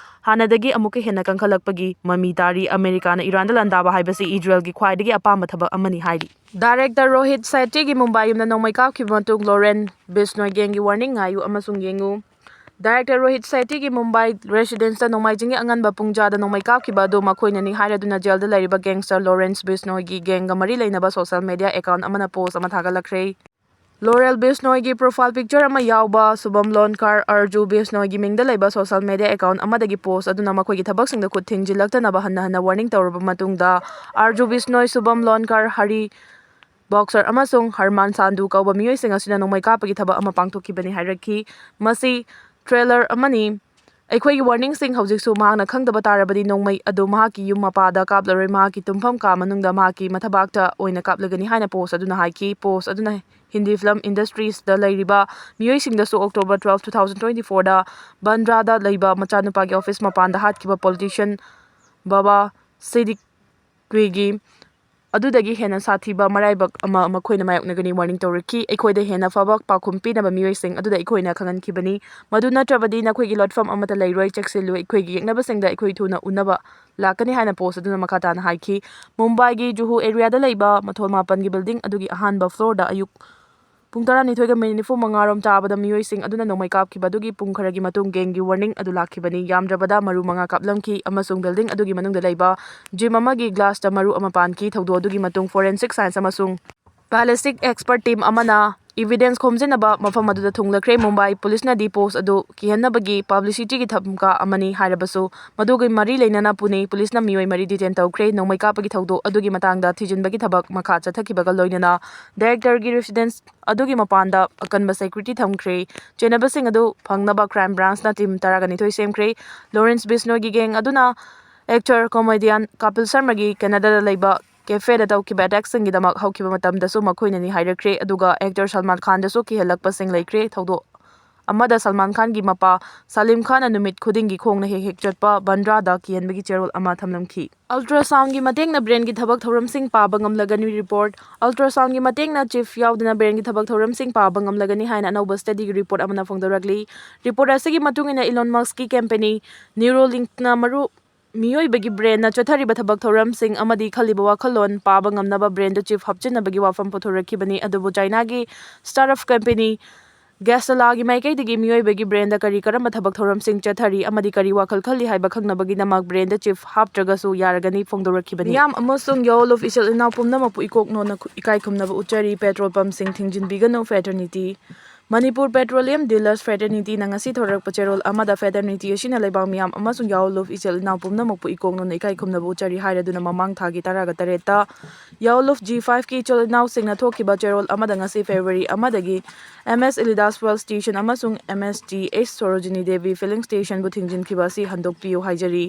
ꯍꯥꯟꯅꯗꯒꯤ ꯑꯃꯨꯛꯀ ꯍꯦꯟꯅ ꯀꯟꯈꯠꯂꯛꯄꯒꯤ ꯃꯃꯤ ꯇꯥꯔꯤ꯫ ꯑꯃꯦꯔꯤꯀꯥꯅ ꯏꯔꯥꯟꯗ ꯂꯥꯟꯗꯥꯕ ꯍꯥꯏꯕꯁꯤ ꯏꯖꯔꯦꯜꯒꯤ ꯈ꯭ꯋꯥꯏꯗꯒꯤ ꯑꯄꯥꯝꯕ ꯊꯕꯛ ꯑꯃꯅꯤ ꯍꯥꯏꯔꯤ꯫ ꯗꯥꯏꯔꯦꯛꯇꯔ ꯔꯣꯍꯤꯠ ꯁꯦꯇꯤꯒꯤ ꯃꯨꯝꯕꯥꯏ ꯌꯨꯝꯗ ꯅꯣꯡꯃꯩ ꯀꯥꯞꯈꯤꯕ ꯃꯇꯨꯡ ꯂꯣꯔꯦꯟ ꯕꯤꯁꯅꯣꯏ ꯒꯦꯡꯒꯤ ꯋꯥꯔꯅꯤꯡ ꯉꯥꯏꯌꯨ ꯑꯃꯁꯨꯡ ꯌꯦꯡꯉꯨ꯫ ꯗꯥꯏꯔꯦꯛꯇꯔ ꯔꯣꯍꯤꯠ ꯁꯦꯇꯤꯒꯤ ꯃꯨꯝꯕꯥꯏ ꯔꯦꯁꯤꯗꯦꯟꯁꯇ ꯅꯣꯡꯃꯥꯏꯖꯤꯡꯒꯤ ꯑꯉꯟꯕ ꯄꯨꯡ ꯖꯥꯗ ꯅꯣꯡꯃꯩ ꯀꯥꯞꯈꯤꯕ ꯑꯗꯨ ꯃꯈꯣꯏꯅꯅꯤ ꯍꯥꯏꯔꯗꯨꯅ ꯖꯦꯜꯗ ꯂꯩꯔꯤꯕ ꯒꯦꯡꯁꯇꯔ ꯂꯣꯔꯦꯟꯁ ꯕꯤꯁꯅꯣꯏꯒꯤ ꯒꯦꯡꯒ ꯃꯔꯤ ꯂꯩꯅꯕ ꯁꯣꯁꯦꯜ ꯃꯦꯗꯤꯌꯥ ꯑꯦꯀꯥꯎꯟ ꯑꯃꯅ ꯄꯣꯁ ꯑꯃ ꯊꯥꯒꯠꯂꯛꯈ꯭ꯔꯦ꯫ ꯂꯣꯔꯦꯟ ꯕꯤꯁꯅꯣꯏꯒꯤ ꯄ꯭ꯔꯣꯐꯥꯏꯜ ꯄꯤꯛꯆꯔ ꯑꯃ ꯌꯥꯎꯕ ꯁꯨꯚꯝ ꯂꯣꯟꯀꯥꯔ ꯑꯔꯖꯨ ꯕꯤꯁꯅꯣꯏꯒꯤ ꯃꯤꯡꯗ ꯂꯩꯕ ꯁꯣꯁꯦꯜ ꯃꯦꯗꯤꯌꯥ ꯑꯦꯀꯥꯎꯟ ꯑꯃꯗꯒꯤ ꯄꯣꯁ ꯑꯗꯨꯅ ꯃꯈꯣꯏꯒꯤ ꯊꯕꯛꯁꯤꯡꯗ ꯈꯨꯠ ꯊꯤꯡꯖꯤꯜꯂꯛꯇꯅꯕ ꯍꯟꯅ ꯍꯟꯅ ꯋꯥꯔꯅꯤꯡ ꯇꯧꯔꯕ ꯃꯇꯨꯡꯗ, ꯑꯔꯖꯨ ꯕꯤꯁꯅꯣꯏ, ꯁꯨꯚꯝ ꯂꯣꯟꯀꯥꯔ, ꯍꯔꯤ ꯕꯣꯛꯁꯔ ꯑꯃꯁꯨꯡ ꯍꯔꯃꯥꯟ ꯁꯥꯟꯗꯨ ꯀꯧꯕ ꯃꯤꯑꯣꯏꯁꯤꯡ ꯑꯁꯤꯅ ꯅꯣꯡꯃꯩ ꯀꯥꯞꯄꯒꯤ ꯊꯕꯛ ꯑꯃ ꯄꯥꯡꯊꯣꯛꯈꯤꯕꯅꯤ ꯍꯥꯏꯔꯛꯈꯤ꯫ ꯃꯁꯤ ꯇ꯭ꯔꯦꯂꯔ ꯑꯃꯅꯤ꯫ ꯑꯩꯈꯣꯏꯒꯤ ꯋꯥꯔꯅꯤꯡꯁꯤꯡ ꯍꯧꯖꯤꯛꯁꯨ ꯃꯍꯥꯛꯅ ꯈꯪꯗꯕ ꯇꯥꯔꯕꯗꯤ ꯅꯣꯡꯃꯩ ꯑꯗꯨ ꯃꯍꯥꯛꯀꯤ ꯌꯨꯝ ꯃꯄꯥꯗ ꯀꯥꯞꯂꯔꯣꯏ, ꯃꯍꯥꯛꯀꯤ ꯇꯨꯝꯐꯝ ꯀꯥ ꯃꯅꯨꯡꯗ ꯃꯍꯥꯛꯀꯤ ꯃꯊꯕꯥꯛꯇ ꯑꯣꯏꯅ ꯀꯥꯞꯂꯒꯅꯤ ꯍꯥꯏꯅ ꯄꯣꯁ ꯑꯗꯨꯅ ꯍꯥꯏꯈꯤ꯫ ꯄꯣꯁ ꯑꯗꯨꯅ ꯍꯤꯟꯗꯤ ꯐꯤꯂꯝ ꯏꯟꯗꯁꯇ꯭ꯔꯤꯁꯗ ꯂꯩꯔꯤꯕ ꯃꯤꯑꯣꯏꯁꯤꯡꯗꯁꯨ October twelve, two thousand twenty ꯐꯣꯔꯗ ꯕꯟꯗ꯭ꯔꯥꯗ ꯂꯩꯕ ꯃꯆꯥꯅꯨꯄꯥꯒꯤ ꯑꯣꯐꯤꯁ ꯃꯄꯥꯟꯗ ꯍꯥꯠꯈꯤꯕ ꯄꯣꯂꯤꯇꯤꯁꯤꯌꯟ ꯕꯥꯕꯥ ꯁꯤꯗꯤꯛ ꯀ꯭ꯔꯤꯒꯤ ꯑꯗꯨꯗꯒꯤ ꯍꯦꯟꯅ ꯁꯥꯊꯤꯕ ꯃꯔꯥꯏꯕꯛ ꯑꯃ ꯃꯈꯣꯏꯅ ꯃꯥꯌꯣꯛꯅꯒꯅꯤ ꯋꯥꯔꯅꯤꯡ ꯇꯧꯔꯛꯈꯤ꯫ ꯑꯩꯈꯣꯏꯗ ꯍꯦꯟꯅ ꯐꯕ ꯄꯥꯎꯈꯨꯝ ꯄꯤꯅꯕ ꯃꯤꯑꯣꯏꯁꯤꯡ ꯑꯗꯨꯗ ꯑꯩꯈꯣꯏꯅ ꯈꯪꯍꯟꯈꯤꯕꯅꯤ꯫ ꯃꯗꯨ ꯅꯠꯇ꯭ꯔꯕꯗꯤ ꯅꯈꯣꯏꯒꯤ ꯂꯣꯠꯐꯝ ꯑꯃꯠꯇ ꯂꯩꯔꯣꯏ꯫ ꯆꯦꯛꯁꯤꯜꯂꯨ, ꯑꯩꯈꯣꯏꯒꯤ ꯌꯦꯛꯅꯕꯁꯤꯡꯗ ꯑꯩꯈꯣꯏ ꯊꯨꯅ ꯎꯅꯕ ꯂꯥꯛꯀꯅꯤ ꯍꯥꯏꯅ ꯄꯣꯁ ꯑꯗꯨꯅ ꯃꯈꯥ ꯇꯥꯅ ꯍꯥꯏꯈꯤ꯫ ꯃꯨꯝꯕꯥꯏꯒꯤ ꯖꯨꯍꯨ ꯑꯦꯔꯤꯌꯥꯗ ꯂꯩꯕ ꯃꯊꯣꯜ ꯃꯥꯄꯟꯒꯤ ꯕꯤꯜꯗꯤꯡ ꯑꯗꯨꯒꯤ ꯑꯍꯥꯟꯕ ꯐ꯭ꯂꯣꯔꯗ ꯑꯌꯨꯛ ꯄꯨꯡ ꯇꯔꯥꯅꯤꯊꯣꯏꯒ ꯃꯤꯅꯤꯠ ꯅꯤꯐꯨ ꯃꯉꯥ ꯔꯣꯝ ꯇꯥꯕꯗ ꯃꯤꯑꯣꯏꯁꯤꯡ ꯑꯗꯨꯅ ꯅꯣꯡꯃꯩ ꯀꯥꯞꯈꯤꯕ ꯑꯗꯨꯒꯤ ꯄꯨꯡ ꯈꯔꯒꯤ ꯃꯇꯨꯡ ꯒꯦꯡꯒꯤ ꯋꯥꯔꯅꯤꯡ ꯑꯗꯨ ꯂꯥꯛꯈꯤꯕꯅꯤ꯫ ꯌꯥꯝꯗ꯭ꯔꯕꯗ ꯃꯔꯨ ꯃꯉꯥ ꯀꯥꯞꯂꯝꯈꯤ ꯑꯃꯁꯨꯡ ꯕꯤꯜꯗꯤꯡ ꯑꯗꯨꯒꯤ ꯃꯅꯨꯡꯗ ꯂꯩꯕ ꯖꯤꯝ ꯑꯃꯒꯤ ꯒ꯭ꯂꯥꯁꯇ ꯃꯔꯨ ꯑꯃ ꯄꯥꯟꯈꯤ꯫ ꯊꯧꯗꯣꯛ ꯑꯗꯨꯒꯤ ꯃꯇꯨꯡ ꯐꯣꯔꯦꯟꯁꯤꯛ ꯁꯥꯏꯟꯁ ꯑꯃꯁꯨꯡ ꯕꯦꯂꯤꯁꯇꯤꯛ ꯑꯦꯛꯁꯄꯔꯠ ꯇꯤꯝ ꯑꯃꯅ ꯏꯚꯤꯗꯦꯟꯁ ꯈꯣꯝꯖꯤꯟꯅꯕ ꯃꯐꯝ ꯑꯗꯨꯗ ꯊꯨꯡꯂꯈ꯭ꯔꯦ꯫ ꯃꯨꯝꯕꯥꯏ ꯄꯨꯂꯤꯁꯅꯗꯤ ꯄꯣꯁ ꯑꯗꯨ ꯀꯤꯍꯟꯅꯕꯒꯤ ꯄꯕ꯭ꯂꯤꯁꯤꯇꯤꯒꯤ ꯊꯝꯀꯥ ꯑꯃꯅꯤ ꯍꯥꯏꯔꯕꯁꯨ, ꯃꯗꯨꯒꯤ ꯃꯔꯤ ꯂꯩꯅꯅ ꯄꯨꯅꯦ ꯄꯨꯂꯤꯁꯅ ꯃꯤꯑꯣꯏ ꯃꯔꯤ ꯗꯤꯇꯦꯟ ꯇꯧꯈ꯭ꯔꯦ꯫ ꯅꯣꯡꯃꯩ ꯀꯥꯞꯄꯒꯤ ꯊꯧꯗꯣꯛ ꯑꯗꯨꯒꯤ ꯃꯇꯥꯡꯗ ꯊꯤꯖꯤꯟꯕꯒꯤ ꯊꯕꯛ ꯃꯈꯥ ꯆꯠꯊꯈꯤꯕꯒ ꯂꯣꯏꯅꯅ ꯗꯥꯏꯔꯦꯛꯇꯔꯒꯤ ꯔꯦꯁꯤꯗꯦꯟꯁ ꯑꯗꯨꯒꯤ ꯃꯄꯥꯟꯗ ꯑꯀꯟꯕ ꯁꯦꯀ꯭ꯌꯨꯔꯤꯇꯤ ꯊꯝꯈ꯭ꯔꯦ꯫ ꯆꯦꯟꯅꯕꯁꯤꯡ ꯑꯗꯨ ꯐꯪꯅꯕ ꯀ꯭ꯔꯥꯏꯝ ꯕ꯭ꯔꯥꯟꯁꯅ ꯇꯤꯝ ꯇꯔꯥꯒ ꯅꯤꯊꯣꯏ ꯁꯦꯝꯈ꯭ꯔꯦ꯫ ꯂꯣꯔꯦꯟꯁ ꯕꯤꯁꯅꯣꯏꯒꯤ ꯒꯦꯡ ꯑꯗꯨꯅ ꯑꯦꯛꯇꯔ ꯀꯣꯃꯦꯗꯤꯌꯟ ꯀꯥꯄꯤꯜ ꯁꯔꯃꯒꯤ ꯀꯦꯅꯥꯗꯥꯗ ꯂꯩꯕ ꯀꯦꯐꯦꯗ ꯇꯧꯈꯤꯕ ꯑꯦꯇꯦꯛꯁꯤꯡꯒꯤꯗꯃꯛ ꯍꯧꯈꯤꯕ ꯃꯇꯝꯗꯁꯨ ꯃꯈꯣꯏꯅꯅꯤ ꯍꯥꯏꯔꯛꯈ꯭ꯔꯦ꯫ ꯑꯗꯨꯒ ꯑꯦꯛꯇꯔ ꯁꯜꯃꯥꯟ ꯈꯥꯟꯗꯁꯨ ꯀꯤꯍꯜꯂꯛꯄꯁꯤꯡ ꯂꯩꯈ꯭ꯔꯦ꯫ ꯊꯧꯗꯣꯛ ꯑꯃꯗ ꯁꯜꯃꯥꯟ ꯈꯥꯟꯒꯤ ꯃꯄꯥ ꯁꯂꯤꯝ ꯈꯥꯟꯅ ꯅꯨꯃꯤꯠ ꯈꯨꯗꯤꯡꯒꯤ ꯈꯣꯡꯅ ꯍꯦꯛ ꯍꯦꯛ ꯆꯠꯄ ꯕꯟꯗ꯭ꯔꯥꯗ ꯀꯤꯍꯟꯕꯒꯤ ꯆꯦꯔꯣꯜ ꯑꯃ ꯊꯝꯂꯝꯈꯤ꯫ ꯑꯜꯇ꯭ꯔꯥꯁꯥꯎꯟꯒꯤ ꯃꯇꯦꯡꯅ ꯕ꯭ꯔꯦꯟꯒꯤ ꯊꯕꯛ ꯊꯧꯔꯝꯁꯤꯡ ꯄꯥꯕ ꯉꯝꯂꯒꯅꯤ꯫ ꯔꯤꯄꯣꯔꯠ, ꯑꯜꯇ꯭ꯔꯥꯁꯥꯎꯟꯒꯤ ꯃꯇꯦꯡꯅ ꯆꯤꯞ ꯌꯥꯎꯗꯅ ꯕ꯭ꯔꯦꯟꯒꯤ ꯊꯕꯛ ꯊꯧꯔꯝꯁꯤꯡ ꯄꯥꯕ ꯉꯝꯂꯒꯅꯤ ꯍꯥꯏꯅ ꯑꯅꯧꯕ ꯁ꯭ꯇꯗꯤꯒꯤ ꯔꯤꯄꯣꯔꯠ ꯑꯃꯅ ꯐꯣꯡꯗꯣꯔꯛꯂꯤ꯫ ꯔꯤꯄꯣꯔꯠ ꯑꯁꯤꯒꯤ ꯃꯇꯨꯡ ꯏꯟꯅ, ꯏꯂꯣꯟ ꯃꯁꯛꯀꯤ ꯀꯝꯄꯦꯅꯤ ꯅ꯭ꯌꯨꯔꯣꯂꯤꯡꯛꯅ ꯃꯔꯨ ꯃꯤꯑꯣꯏꯕꯒꯤ ꯕ꯭ꯔꯦꯟꯅ ꯆꯠꯊꯔꯤꯕ ꯊꯕꯛ ꯊꯧꯔꯝꯁꯤꯡ ꯑꯃꯗꯤ ꯈꯜꯂꯤꯕ ꯋꯥꯈꯜꯂꯣꯟ ꯄꯥꯕ ꯉꯝꯅꯕ ꯕ꯭ꯔꯦꯟꯗ ꯆꯤꯞ ꯍꯥꯞꯆꯤꯟꯅꯕꯒꯤ ꯋꯥꯐꯝ ꯄꯨꯊꯣꯔꯛꯈꯤꯕꯅꯤ꯫ ꯑꯗꯨꯕꯨ ꯆꯥꯏꯅꯥꯒꯤ ꯁ꯭ꯇꯥꯔꯠꯑꯞ ꯀꯝꯄꯦꯅꯤ ꯒꯦꯁꯂꯥꯒꯤ ꯃꯥꯏꯀꯩꯗꯒꯤ ꯃꯤꯑꯣꯏꯕꯒꯤ ꯕ꯭ꯔꯦꯟꯗ ꯀꯔꯤ ꯀꯔꯝꯕ ꯊꯕꯛ ꯊꯧꯔꯝꯁꯤꯡ ꯆꯠꯊꯔꯤ ꯑꯃꯗꯤ ꯀꯔꯤ ꯋꯥꯈꯜ ꯈꯜꯂꯤ ꯍꯥꯏꯕ ꯈꯪꯅꯕꯒꯤꯗꯃꯛ ꯕ꯭ꯔꯦꯟꯗ ꯆꯤꯞ ꯍꯥꯞꯇ꯭ꯔꯒꯁꯨ ꯌꯥꯔꯒꯅꯤ ꯐꯣꯡꯗꯣꯔꯛꯈꯤꯕꯅꯤ꯫ ꯃꯤꯌꯥꯝ ꯑꯃꯁꯨꯡ ꯌꯥꯑꯣꯂꯨꯞ ꯏꯆꯤꯜ ꯏꯅꯥꯎ ꯄꯨꯝꯅꯃꯛꯄꯨ ꯏꯀꯣꯛ ꯅꯣꯟꯅ ꯈꯨ-, ꯏꯀꯥꯏ ꯈꯨꯝꯅꯕ ꯎꯠꯆꯔꯤ꯫ ꯄꯦꯇ꯭ꯔꯣꯜ ꯄꯝꯁꯤꯡ ꯊꯤꯡꯖꯤꯟꯕꯤꯒꯅꯨ꯫ ꯐ꯭ꯔꯦꯇꯔꯅꯤꯇꯤ꯫ ꯃꯅꯤꯄꯨꯔ ꯄꯦꯇ꯭ꯔꯣꯂꯤꯌꯝ ꯗꯤꯂꯔꯁ ꯐ꯭ꯔꯦꯇꯔꯅꯤꯇꯤꯅ ꯉꯁꯤ ꯊꯣꯔꯛꯄ ꯆꯦꯔꯣꯜ ꯑꯃꯗ ꯐ꯭ꯔꯦꯇꯔꯅꯤꯇꯤ ꯑꯁꯤꯅ ꯂꯩꯕꯥꯛ ꯃꯤꯌꯥꯝ ꯑꯃꯁꯨꯡ ꯌꯥꯑꯣꯂꯨꯞ ꯏꯆꯤꯜ ꯏꯅꯥꯎ ꯄꯨꯝꯅꯃꯛꯄꯨ ꯏꯀꯣꯛ ꯅꯣꯟꯅ ꯏꯀꯥꯏ ꯈꯨꯝꯅꯕ ꯎꯠꯆꯔꯤ ꯍꯥꯏꯔꯗꯨꯅ ꯃꯃꯥꯡ ꯊꯥꯒꯤ ꯇꯔꯥꯒ ꯇꯔꯦꯠꯇ ꯌꯥꯑꯣꯂꯨꯞ ꯖꯤ ꯐꯥꯏꯚꯀꯤ ꯏꯆꯤꯜ ꯏꯅꯥꯎꯁꯤꯡꯅ ꯊꯣꯛꯈꯤꯕ ꯆꯦꯔꯣꯜ ꯑꯃꯗ ꯉꯁꯤ ꯐꯦꯕ꯭ꯔꯨꯋꯥꯔꯤ ꯑꯃꯗꯒꯤ ꯑꯦꯝ ꯑꯦꯁ ꯏꯂꯤꯗꯥꯁ ꯐ꯭ꯌꯨꯑꯦꯜ ꯁ꯭ꯇꯦꯁꯟ ꯑꯃꯁꯨꯡ M S T H Sorojini Devi filling ꯁ꯭ꯇꯦꯁꯟꯕꯨ ꯊꯤꯡꯖꯤꯟꯈꯤꯕ ꯑꯁꯤ ꯍꯟꯗꯣꯛꯄꯤꯌꯨ ꯍꯥꯏꯖꯔꯤ꯫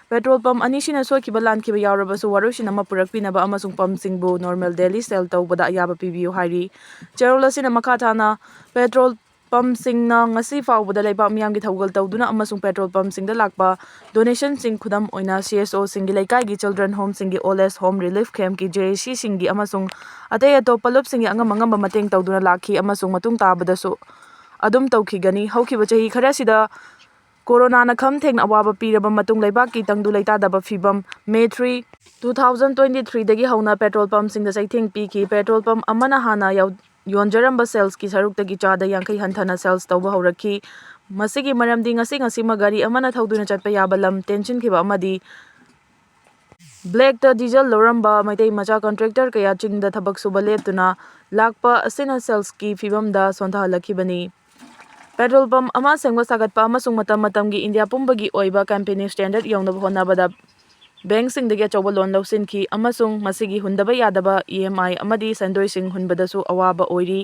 ꯄꯦꯇ꯭ꯔꯣꯜ ꯄꯝ ꯑꯅꯤꯁꯤꯅ ꯁꯣꯏꯈꯤꯕ ꯂꯥꯟꯈꯤꯕ ꯌꯥꯎꯔꯕꯁꯨ ꯋꯥꯔꯣꯏꯁꯤꯟ ꯑꯃ ꯄꯨꯔꯛꯄꯤꯅꯕ ꯑꯃꯁꯨꯡ ꯄꯝꯁꯤꯡꯕꯨ ꯅꯣꯔꯃꯦꯜ ꯗꯦꯂꯤ ꯁꯦꯜ ꯇꯧꯕꯗ ꯑꯌꯥꯕ ꯄꯤꯕꯤꯌꯨ ꯍꯥꯏꯔꯤ꯫ ꯆꯦꯔꯣꯜ ꯑꯁꯤꯅ ꯃꯈꯥ ꯇꯥꯅ ꯄꯦꯇ꯭ꯔꯣꯜ ꯄꯝꯁꯤꯡꯅ ꯉꯁꯤ ꯐꯥꯎꯕꯗ ꯂꯩꯕꯥꯛ ꯃꯤꯌꯥꯝꯒꯤ ꯊꯧꯒꯜ ꯇꯧꯗꯨꯅ ꯑꯃꯁꯨꯡ ꯄꯦꯇ꯭ꯔꯣꯜ ꯄꯝꯁꯤꯡꯗ ꯂꯥꯛꯄ ꯗꯣꯅꯦꯁꯟꯁꯤꯡ, ꯈꯨꯗꯝ ꯑꯣꯏꯅ ꯁꯤ ꯑꯦꯁ ꯑꯣꯁꯤꯡꯒꯤ, ꯂꯩꯀꯥꯏꯒꯤ ꯆꯤꯜꯗ꯭ꯔꯦꯟ ꯍꯣꯝꯁꯤꯡꯒꯤ, ꯑꯣꯜ ꯑꯦꯖ ꯍꯣꯝ ꯔꯤꯂꯤꯐ ꯀꯦꯝꯞꯀꯤ, ꯖꯦ ꯑꯦ ꯁꯤꯁꯤꯡꯒꯤ ꯑꯃꯁꯨꯡ ꯑꯇꯩ ꯑꯇꯣꯞꯄ ꯂꯨꯞꯁꯤꯡꯒꯤ ꯑꯉꯝ ꯑꯉꯝꯕ ꯃꯇꯦꯡ ꯇꯧꯗꯨꯅ ꯂꯥꯛꯈꯤ ꯑꯃꯁꯨꯡ ꯃꯇꯨꯡ ꯇꯥꯕꯗꯁꯨ ꯑꯗꯨꯝ ꯇꯧꯈꯤꯒꯅꯤ꯫ ꯍꯧꯈꯤꯕ ꯆꯍꯤ ꯈꯔꯁꯤꯗ ꯀꯣꯔꯣꯅꯥꯅ ꯈꯝ ꯊꯦꯡꯅ ꯑꯋꯥꯕ ꯄꯤꯔꯕ ꯃꯇꯨꯡ, ꯂꯩꯕꯥꯛꯀꯤ ꯇꯪꯗꯨ ꯂꯩꯇꯥꯗꯕ ꯐꯤꯕꯝ, May three, two thousand twenty ꯊ꯭ꯔꯤꯗꯒꯤ ꯍꯧꯅ ꯄꯦꯇ꯭ꯔꯣꯜ ꯄꯝꯁꯤꯡꯗ ꯆꯩꯊꯦꯡ ꯄꯤꯈꯤ꯫ ꯄꯦꯇ꯭ꯔꯣꯜ ꯄꯝ ꯑꯃꯅ ꯍꯥꯟꯅ ꯌꯧ-, ꯌꯣꯟꯖꯔꯝꯕ ꯁꯦꯜꯁꯀꯤ ꯁꯔꯨꯛꯇꯒꯤ ꯆꯥꯗ ꯌꯥꯡꯈꯩ ꯍꯟꯊꯅ ꯁꯦꯜꯁ ꯇꯧꯕ ꯍꯧꯔꯛꯈꯤ꯫ ꯃꯁꯤꯒꯤ ꯃꯔꯝꯗꯤ ꯉꯁꯤ ꯉꯁꯤꯃꯛ ꯒꯥꯔꯤ ꯑꯃꯅ ꯊꯧꯗꯨꯅ ꯆꯠꯄ ꯌꯥꯕ ꯂꯝ ꯇꯦꯟꯁꯤꯟꯈꯤꯕ ꯑꯃꯗꯤ ꯕ꯭ꯂꯦꯛꯇ ꯗꯤꯖꯜ ꯂꯧꯔꯝꯕ ꯃꯩꯇꯩ ꯃꯆꯥ ꯀꯟꯇ꯭ꯔꯦꯛꯇꯔ ꯀꯌꯥ ꯆꯤꯡꯗ ꯊꯕꯛ ꯁꯨꯕ ꯂꯦꯞꯇꯨꯅ ꯂꯥꯛꯄ ꯑꯁꯤꯅ ꯁꯦꯜꯁꯀꯤ ꯐꯤꯕꯝꯗ ꯁꯣꯟꯊꯍꯜꯂꯛꯈꯤꯕꯅꯤ꯫ ꯄꯦꯇ꯭ꯔꯣꯜ ꯄꯝ ꯑꯃ ꯁꯦꯝꯒꯠ ꯁꯥꯒꯠꯄ ꯑꯃꯁꯨꯡ ꯃꯇꯝ ꯃꯇꯝꯒꯤ ꯏꯟꯗꯤꯌꯥ ꯄꯨꯝꯕꯒꯤ ꯑꯣꯏꯕ ꯀꯝꯄꯦꯅꯤ ꯁ꯭ꯇꯦꯟꯗꯔꯗ ꯌꯧꯅꯕ ꯍꯣꯠꯅꯕꯗ ꯕꯦꯡꯛꯁꯤꯡꯗꯒꯤ ꯑꯆꯧꯕ ꯂꯣꯟ ꯂꯧꯁꯤꯟꯈꯤ ꯑꯃꯁꯨꯡ ꯃꯁꯤꯒꯤ ꯍꯨꯟꯗꯕ ꯌꯥꯗꯕ ꯏ ꯑꯦꯝ ꯑꯥꯏ ꯑꯃꯗꯤ ꯁꯦꯟꯗꯣꯏꯁꯤꯡ ꯍꯨꯟꯕꯗꯁꯨ ꯑꯋꯥꯕ ꯑꯣꯏꯔꯤ꯫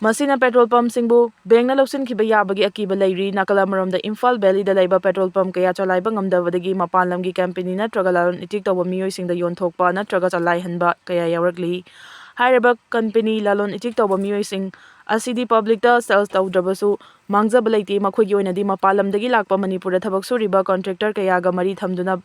ꯃꯁꯤꯅ ꯄꯦꯇ꯭ꯔꯣꯜ ꯄꯝꯁꯤꯡꯕꯨ ꯕꯦꯡꯛꯅ ꯂꯧꯁꯤꯟꯈꯤꯕ ꯌꯥꯕꯒꯤ ꯑꯀꯤꯕ ꯂꯩꯔꯤ꯫ ꯅꯥꯀꯜ ꯑꯃꯔꯣꯝꯗ ꯏꯝꯐꯥꯜ ꯚꯦꯂꯤꯗ ꯂꯩꯕ ꯄꯦꯇ꯭ꯔꯣꯜ ꯄꯝ ꯀꯌꯥ ꯆꯂꯥꯏꯕ ꯉꯝꯗꯕꯗꯒꯤ ꯃꯄꯥꯟ ꯂꯝꯒꯤ ꯀꯝꯄꯦꯅꯤ ꯅꯠꯇ꯭ꯔꯒ ꯂꯂꯣꯟ ꯏꯇꯤꯛ ꯇꯧꯕ ꯃꯤꯑꯣꯏꯁꯤꯡꯗ ꯌꯣꯟꯊꯣꯛꯄ ꯅꯠꯇ꯭ꯔꯒ ꯆꯂꯥꯏꯍꯟꯕ ꯀꯌꯥ ꯌꯥꯎꯔꯛꯂꯤ꯫ ꯍꯥꯏꯔꯤꯕ ꯀꯝꯄꯦꯅꯤ ꯂꯂꯣꯟ ꯏꯇꯤꯛ ꯇꯧꯕ ꯃꯤꯑꯣꯏꯁꯤꯡ ꯑꯁꯤꯗꯤ ꯄꯕ꯭ꯂꯤꯛꯇ ꯁꯦꯜꯁ ꯇꯧꯗ꯭ꯔꯕꯁꯨ ꯃꯥꯡꯖꯕ ꯂꯩꯇꯦ꯫ ꯃꯈꯣꯏꯒꯤ ꯑꯣꯏꯅꯗꯤ ꯃꯄꯥꯟ ꯂꯝꯗꯒꯤ ꯂꯥꯛꯄ ꯃꯅꯤꯄꯨꯔꯗ ꯊꯕꯛ ꯁꯨꯔꯤꯕ ꯀꯟꯇ꯭ꯔꯦꯛꯇꯔ ꯀꯌꯥꯒ ꯃꯔꯤ ꯊꯝꯗꯨꯅ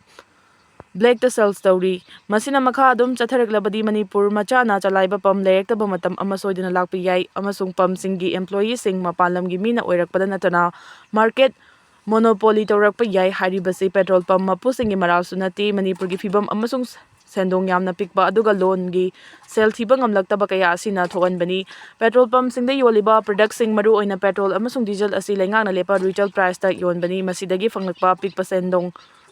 ꯕ꯭ꯂꯦꯛꯇ ꯁꯦꯜꯁ ꯇꯧꯔꯤ꯫ ꯃꯁꯤꯅ ꯃꯈꯥ ꯑꯗꯨꯝ ꯆꯠꯊꯔꯛꯂꯕꯗꯤ ꯃꯅꯤꯄꯨꯔ ꯃꯆꯥꯅ ꯆꯂꯥꯏꯕ ꯄꯝ ꯂꯩꯔꯛꯇꯕ ꯃꯇꯝ ꯑꯃ ꯁꯣꯏꯗꯅ ꯂꯥꯛꯄ ꯌꯥꯏ ꯑꯃꯁꯨꯡ ꯄꯝꯁꯤꯡꯒꯤ ꯑꯦꯝꯄ꯭ꯂꯣꯌꯤꯁꯤꯡ ꯃꯄꯥꯟ ꯂꯝꯒꯤ ꯃꯤꯅ ꯑꯣꯏꯔꯛꯄꯗ ꯅꯠꯇꯅ ꯃꯥꯔꯀꯦꯠ ꯃꯣꯅꯣꯄꯣꯂꯤ ꯇꯧꯔꯛꯄ ꯌꯥꯏ꯫ ꯍꯥꯏꯔꯤꯕꯁꯤ ꯄꯦꯇ꯭ꯔꯣꯜ ꯄꯝ ꯃꯄꯨꯁꯤꯡꯒꯤ ꯃꯔꯥꯜꯁꯨ ꯅꯠꯇꯦ꯫ ꯃꯅꯤꯄꯨꯔꯒꯤ ꯐꯤꯕꯝ ꯑꯃꯁꯨꯡ ꯁꯦꯟꯗꯣꯡ ꯌꯥꯝꯅ ꯄꯤꯛꯄ ꯑꯗꯨꯒ ꯂꯣꯟꯒꯤ ꯁꯦꯜ ꯊꯤꯕ ꯉꯝꯂꯛꯇꯕ ꯀꯌꯥ ꯑꯁꯤꯅ ꯊꯣꯛꯍꯟꯕꯅꯤ꯫ ꯄꯦꯇ꯭ꯔꯣꯜ ꯄꯝꯁꯤꯡꯗ ꯌꯣꯜꯂꯤꯕ ꯄ꯭ꯔꯗꯛꯁꯤꯡ, ꯃꯔꯨꯑꯣꯏꯅ ꯄꯦꯇ꯭ꯔꯣꯜ ꯑꯃꯁꯨꯡ ꯗꯤꯖꯜ ꯑꯁꯤ ꯂꯩꯉꯥꯛꯅ ꯂꯦꯞꯄ ꯔꯤꯇꯦꯜ ꯄ꯭ꯔꯥꯏꯁꯇ ꯌꯣꯟꯕꯅꯤ꯫ ꯃꯁꯤꯗꯒꯤ ꯐꯪꯂꯛꯄ ꯑꯄꯤꯛꯄ ꯁꯦꯟꯗꯣꯡ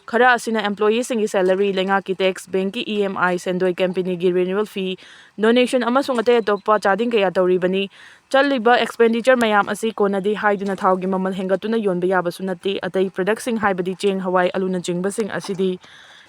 ꯈꯔ ꯑꯁꯤꯅ ꯑꯦꯝꯄ꯭ꯂꯣꯌꯤꯁꯤꯡꯒꯤ ꯁꯦꯂꯔꯤ, ꯂꯩꯉꯥꯛꯀꯤ ꯇꯦꯛꯁ, ꯕꯦꯡꯛꯀꯤ ꯏ ꯑꯦꯝ ꯑꯥꯏ, ꯁꯦꯟꯗꯣꯏ, ꯀꯝꯄꯦꯅꯤꯒꯤ ꯔꯤꯅ꯭ꯌꯨꯋꯦꯜ ꯐꯤ, ꯗꯣꯅꯦꯁꯟ ꯑꯃꯁꯨꯡ ꯑꯇꯩ ꯑꯇꯣꯞꯄ ꯆꯥꯗꯤꯡ ꯀꯌꯥ ꯇꯧꯔꯤꯕꯅꯤ꯫ ꯆꯠꯂꯤꯕ ꯑꯦꯛꯁꯄꯦꯟꯗꯤꯆꯔ ꯃꯌꯥꯝ ꯑꯁꯤ ꯀꯣꯟꯅꯗꯦ ꯍꯥꯏꯗꯨꯅ ꯊꯥꯎꯒꯤ ꯃꯃꯜ ꯍꯦꯟꯒꯠꯇꯨꯅ ꯌꯣꯟꯕ ꯌꯥꯕꯁꯨ ꯅꯠꯇꯦ꯫ ꯑꯇꯩ ꯄ꯭ꯔꯗꯛꯁꯤꯡ ꯍꯥꯏꯕꯗꯤ ꯆꯦꯡ, ꯍꯋꯥꯏ, ꯑꯂꯨꯅꯆꯤꯡꯕꯁꯤꯡ ꯑꯁꯤꯗꯤ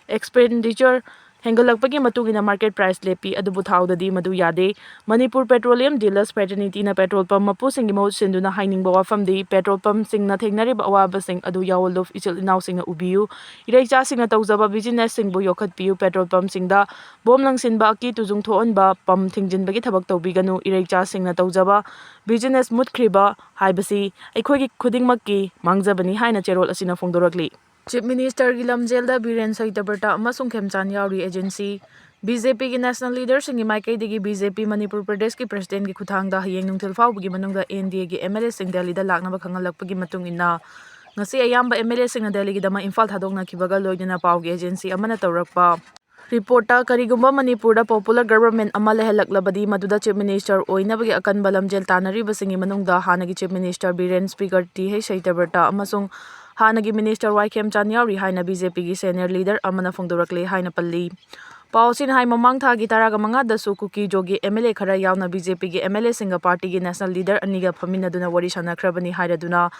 ꯑꯦꯛꯁꯄꯦꯟꯗꯤꯆꯔ ꯍꯦꯟꯒꯠꯂꯛꯄꯒꯤ ꯃꯇꯨꯡ ꯏꯟꯅ market price ꯂꯦꯞꯄꯤ, ꯑꯗꯨꯕꯨ ꯊꯥꯎꯗꯗꯤ ꯃꯗꯨ ꯌꯥꯗꯦ꯫ Manipur Petroleum Dealers Fraternityꯅ petrol pump ꯃꯄꯨꯁꯤꯡꯒꯤ ꯃꯍꯨꯠ ꯁꯤꯟꯗꯨꯅ ꯍꯥꯏꯅꯤꯡꯕ ꯋꯥꯐꯝꯗꯤ petrol pumpꯁꯤꯡꯅ ꯊꯦꯡꯅꯔꯤꯕ ꯑꯋꯥꯕꯁꯤꯡ ꯑꯗꯨ ꯌꯥꯑꯣꯜꯂꯨꯞ ꯏꯆꯤꯜ ꯏꯅꯥꯎꯁꯤꯡꯅ ꯎꯕꯤꯌꯨ꯫ ꯏꯔꯩꯆꯥꯁꯤꯡꯅ ꯇꯧꯖꯕ businessꯁꯤꯡꯕꯨ ꯌꯣꯛꯈꯠꯄꯤꯌꯨ꯫ Petrol pumpꯁꯤꯡꯗ bomb ꯂꯪꯁꯤꯟꯕ, ꯑꯀꯤ ꯇꯨꯖꯨꯡ ꯊꯣꯛꯍꯟꯕ, pump ꯊꯤꯡꯖꯤꯟꯕꯒꯤ ꯊꯕꯛ ꯇꯧꯕꯤꯒꯅꯨ꯫ ꯏꯔꯩꯆꯥꯁꯤꯡꯅ ꯇꯧꯖꯕ business ꯃꯨꯠꯈ꯭ꯔꯤꯕ ꯍꯥꯏꯕꯁꯤ ꯑꯩꯈꯣꯏꯒꯤ ꯈꯨꯗꯤꯡꯃꯛꯀꯤ ꯃꯥꯡꯖꯕꯅꯤ ꯍꯥꯏꯅ ꯆꯦꯔꯣꯜ ꯑꯁꯤꯅ ꯐꯣꯡꯗꯣꯔꯛꯂꯤ꯫ Chief Ministerꯒꯤ ꯂꯝꯖꯦꯜꯗ ꯕꯤꯔꯦꯟ ꯁꯩꯇꯕ꯭ꯔꯇ ꯑꯃꯁꯨꯡ ꯈꯦꯝꯆꯥꯟ ꯌꯥꯎꯔꯤ꯫ Agency, BJPꯒꯤ national leaderꯁꯤꯡꯒꯤ ꯃꯥꯏꯀꯩꯗꯒꯤ BJP ꯃꯅꯤꯄꯨꯔ ꯄ꯭ꯔꯗꯦꯁꯀꯤ presidentꯀꯤ ꯈꯨꯠꯊꯥꯡꯗ ꯍꯌꯦꯡ ꯅꯨꯡꯊꯤꯜ ꯐꯥꯎꯕꯒꯤ ꯃꯅꯨꯡꯗ NDAꯒꯤ MLAꯁꯤꯡ ꯗꯦꯜꯂꯤꯗ ꯂꯥꯛꯅꯕ ꯈꯪꯍꯜꯂꯛꯄꯒꯤ ꯃꯇꯨꯡ ꯏꯟꯅ, ꯉꯁꯤ ꯑꯌꯥꯝꯕ MLAꯁꯤꯡꯅ ꯗꯦꯜꯂꯤꯒꯤꯗꯃꯛ ꯏꯝꯐꯥꯜ ꯊꯥꯗꯣꯛꯅꯈꯤꯕꯒ ꯂꯣꯏꯅꯅ ꯄꯥꯎꯒꯤ agency ꯑꯃꯅ ꯇꯧꯔꯛꯄ reportꯇ, ꯀꯔꯤꯒꯨꯝꯕ ꯃꯅꯤꯄꯨꯔꯗ popular government ꯑꯃ ꯂꯩꯍꯜꯂꯛꯂꯕꯗꯤ, ꯃꯗꯨꯗ Chief Minister ꯑꯣꯏꯅꯕꯒꯤ ꯑꯀꯟꯕ ꯂꯝꯖꯦꯜ ꯇꯥꯟꯅꯔꯤꯕꯁꯤꯡꯒꯤ ꯃꯅꯨꯡꯗ ꯍꯥꯟꯅꯒꯤ Chief Minister Biren, Speaker T H ꯁꯩꯇꯕ꯭ꯔꯇ ꯑꯃꯁꯨꯡ ꯍꯥꯟꯅꯒꯤ Minister ꯋꯥꯏ ꯈꯦꯝꯆꯥꯟ ꯌꯥꯎꯔꯤ ꯍꯥꯏꯅ BJPꯒꯤ senior leader ꯑꯃꯅ ꯐꯣꯡꯗꯣꯔꯛꯂꯦ ꯍꯥꯏꯅ ꯄꯜꯂꯤ꯫ ꯄꯥꯎ ꯑꯁꯤꯅ ꯍꯥꯏ, ꯃꯃꯥꯡ ꯊꯥꯒꯤ ꯇꯔꯥꯃꯉꯥꯗꯁꯨ ꯀꯨꯀꯤ ꯖꯣꯒꯤ MLA ꯈꯔ ꯌꯥꯎꯅ BJPꯒꯤ MLAꯁꯤꯡꯒ partyꯒꯤ national leader ꯑꯅꯤꯒ ꯐꯝꯃꯤꯟꯅꯗꯨꯅ ꯋꯥꯔꯤ ꯁꯥꯟꯅꯈ꯭ꯔꯕꯅꯤ ꯍꯥꯏꯔꯗꯨꯅ,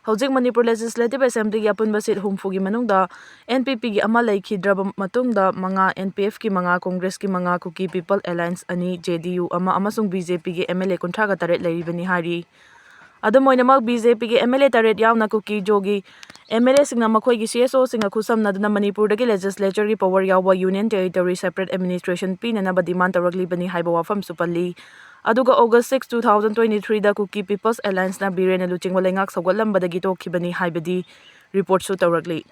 ꯍꯧꯖꯤꯛ ꯃꯅꯤꯄꯨꯔ Legislative Assemblyꯒꯤ ꯑꯄꯨꯟꯕ seat ꯍꯨꯝꯐꯨꯒꯤ ꯃꯅꯨꯡꯗ NPPꯒꯤ ꯑꯃ ꯂꯩꯈꯤꯗ꯭ꯔꯕ ꯃꯇꯨꯡꯗ, ꯃꯉꯥ, NPFꯀꯤ ꯃꯉꯥ, Congressꯀꯤ ꯃꯉꯥ, Kuki People Alliance ꯑꯅꯤ, JDU ꯑꯃ ꯑꯃꯁꯨꯡ BJPꯒꯤ MLA ꯀꯨꯟꯊ꯭ꯔꯥꯒ ꯇꯔꯦꯠ ꯂꯩꯔꯤꯕꯅꯤ ꯍꯥꯏꯔꯤ꯫ ꯑꯗꯨꯝ ꯑꯣꯏꯅꯃꯛ, BJPꯒꯤ MLA ꯇꯔꯦꯠ ꯌꯥꯎꯅ ꯀꯨꯀꯤ ꯖꯣꯒꯤ MLAꯁꯤꯡꯅ ꯃꯈꯣꯏꯒꯤ CSOꯁꯤꯡꯒ ꯈꯨꯠꯁꯝꯅꯗꯨꯅ ꯃꯅꯤꯄꯨꯔꯗꯒꯤ legislatureꯒꯤ power ꯌꯥꯎꯕ Union Territory separate administration ꯄꯤꯅꯅꯕ demand ꯇꯧꯔꯛꯂꯤꯕꯅꯤ ꯍꯥꯏꯕ ꯋꯥꯐꯝꯁꯨ ꯄꯜꯂꯤ꯫ ꯑꯗꯨꯒ August six, two thousand twenty threeꯗ Kuki People's Allianceꯅ ꯕꯤꯔꯦꯟꯅ ꯂꯨꯆꯤꯡꯕ ꯂꯩꯉꯥꯛ ꯁꯧꯒꯠꯂꯝꯕꯗꯒꯤ ꯇꯣꯛꯈꯤꯕꯅꯤ ꯍꯥꯏꯕꯗꯤ reportꯁꯨ ꯇꯧꯔꯛꯂꯤ꯫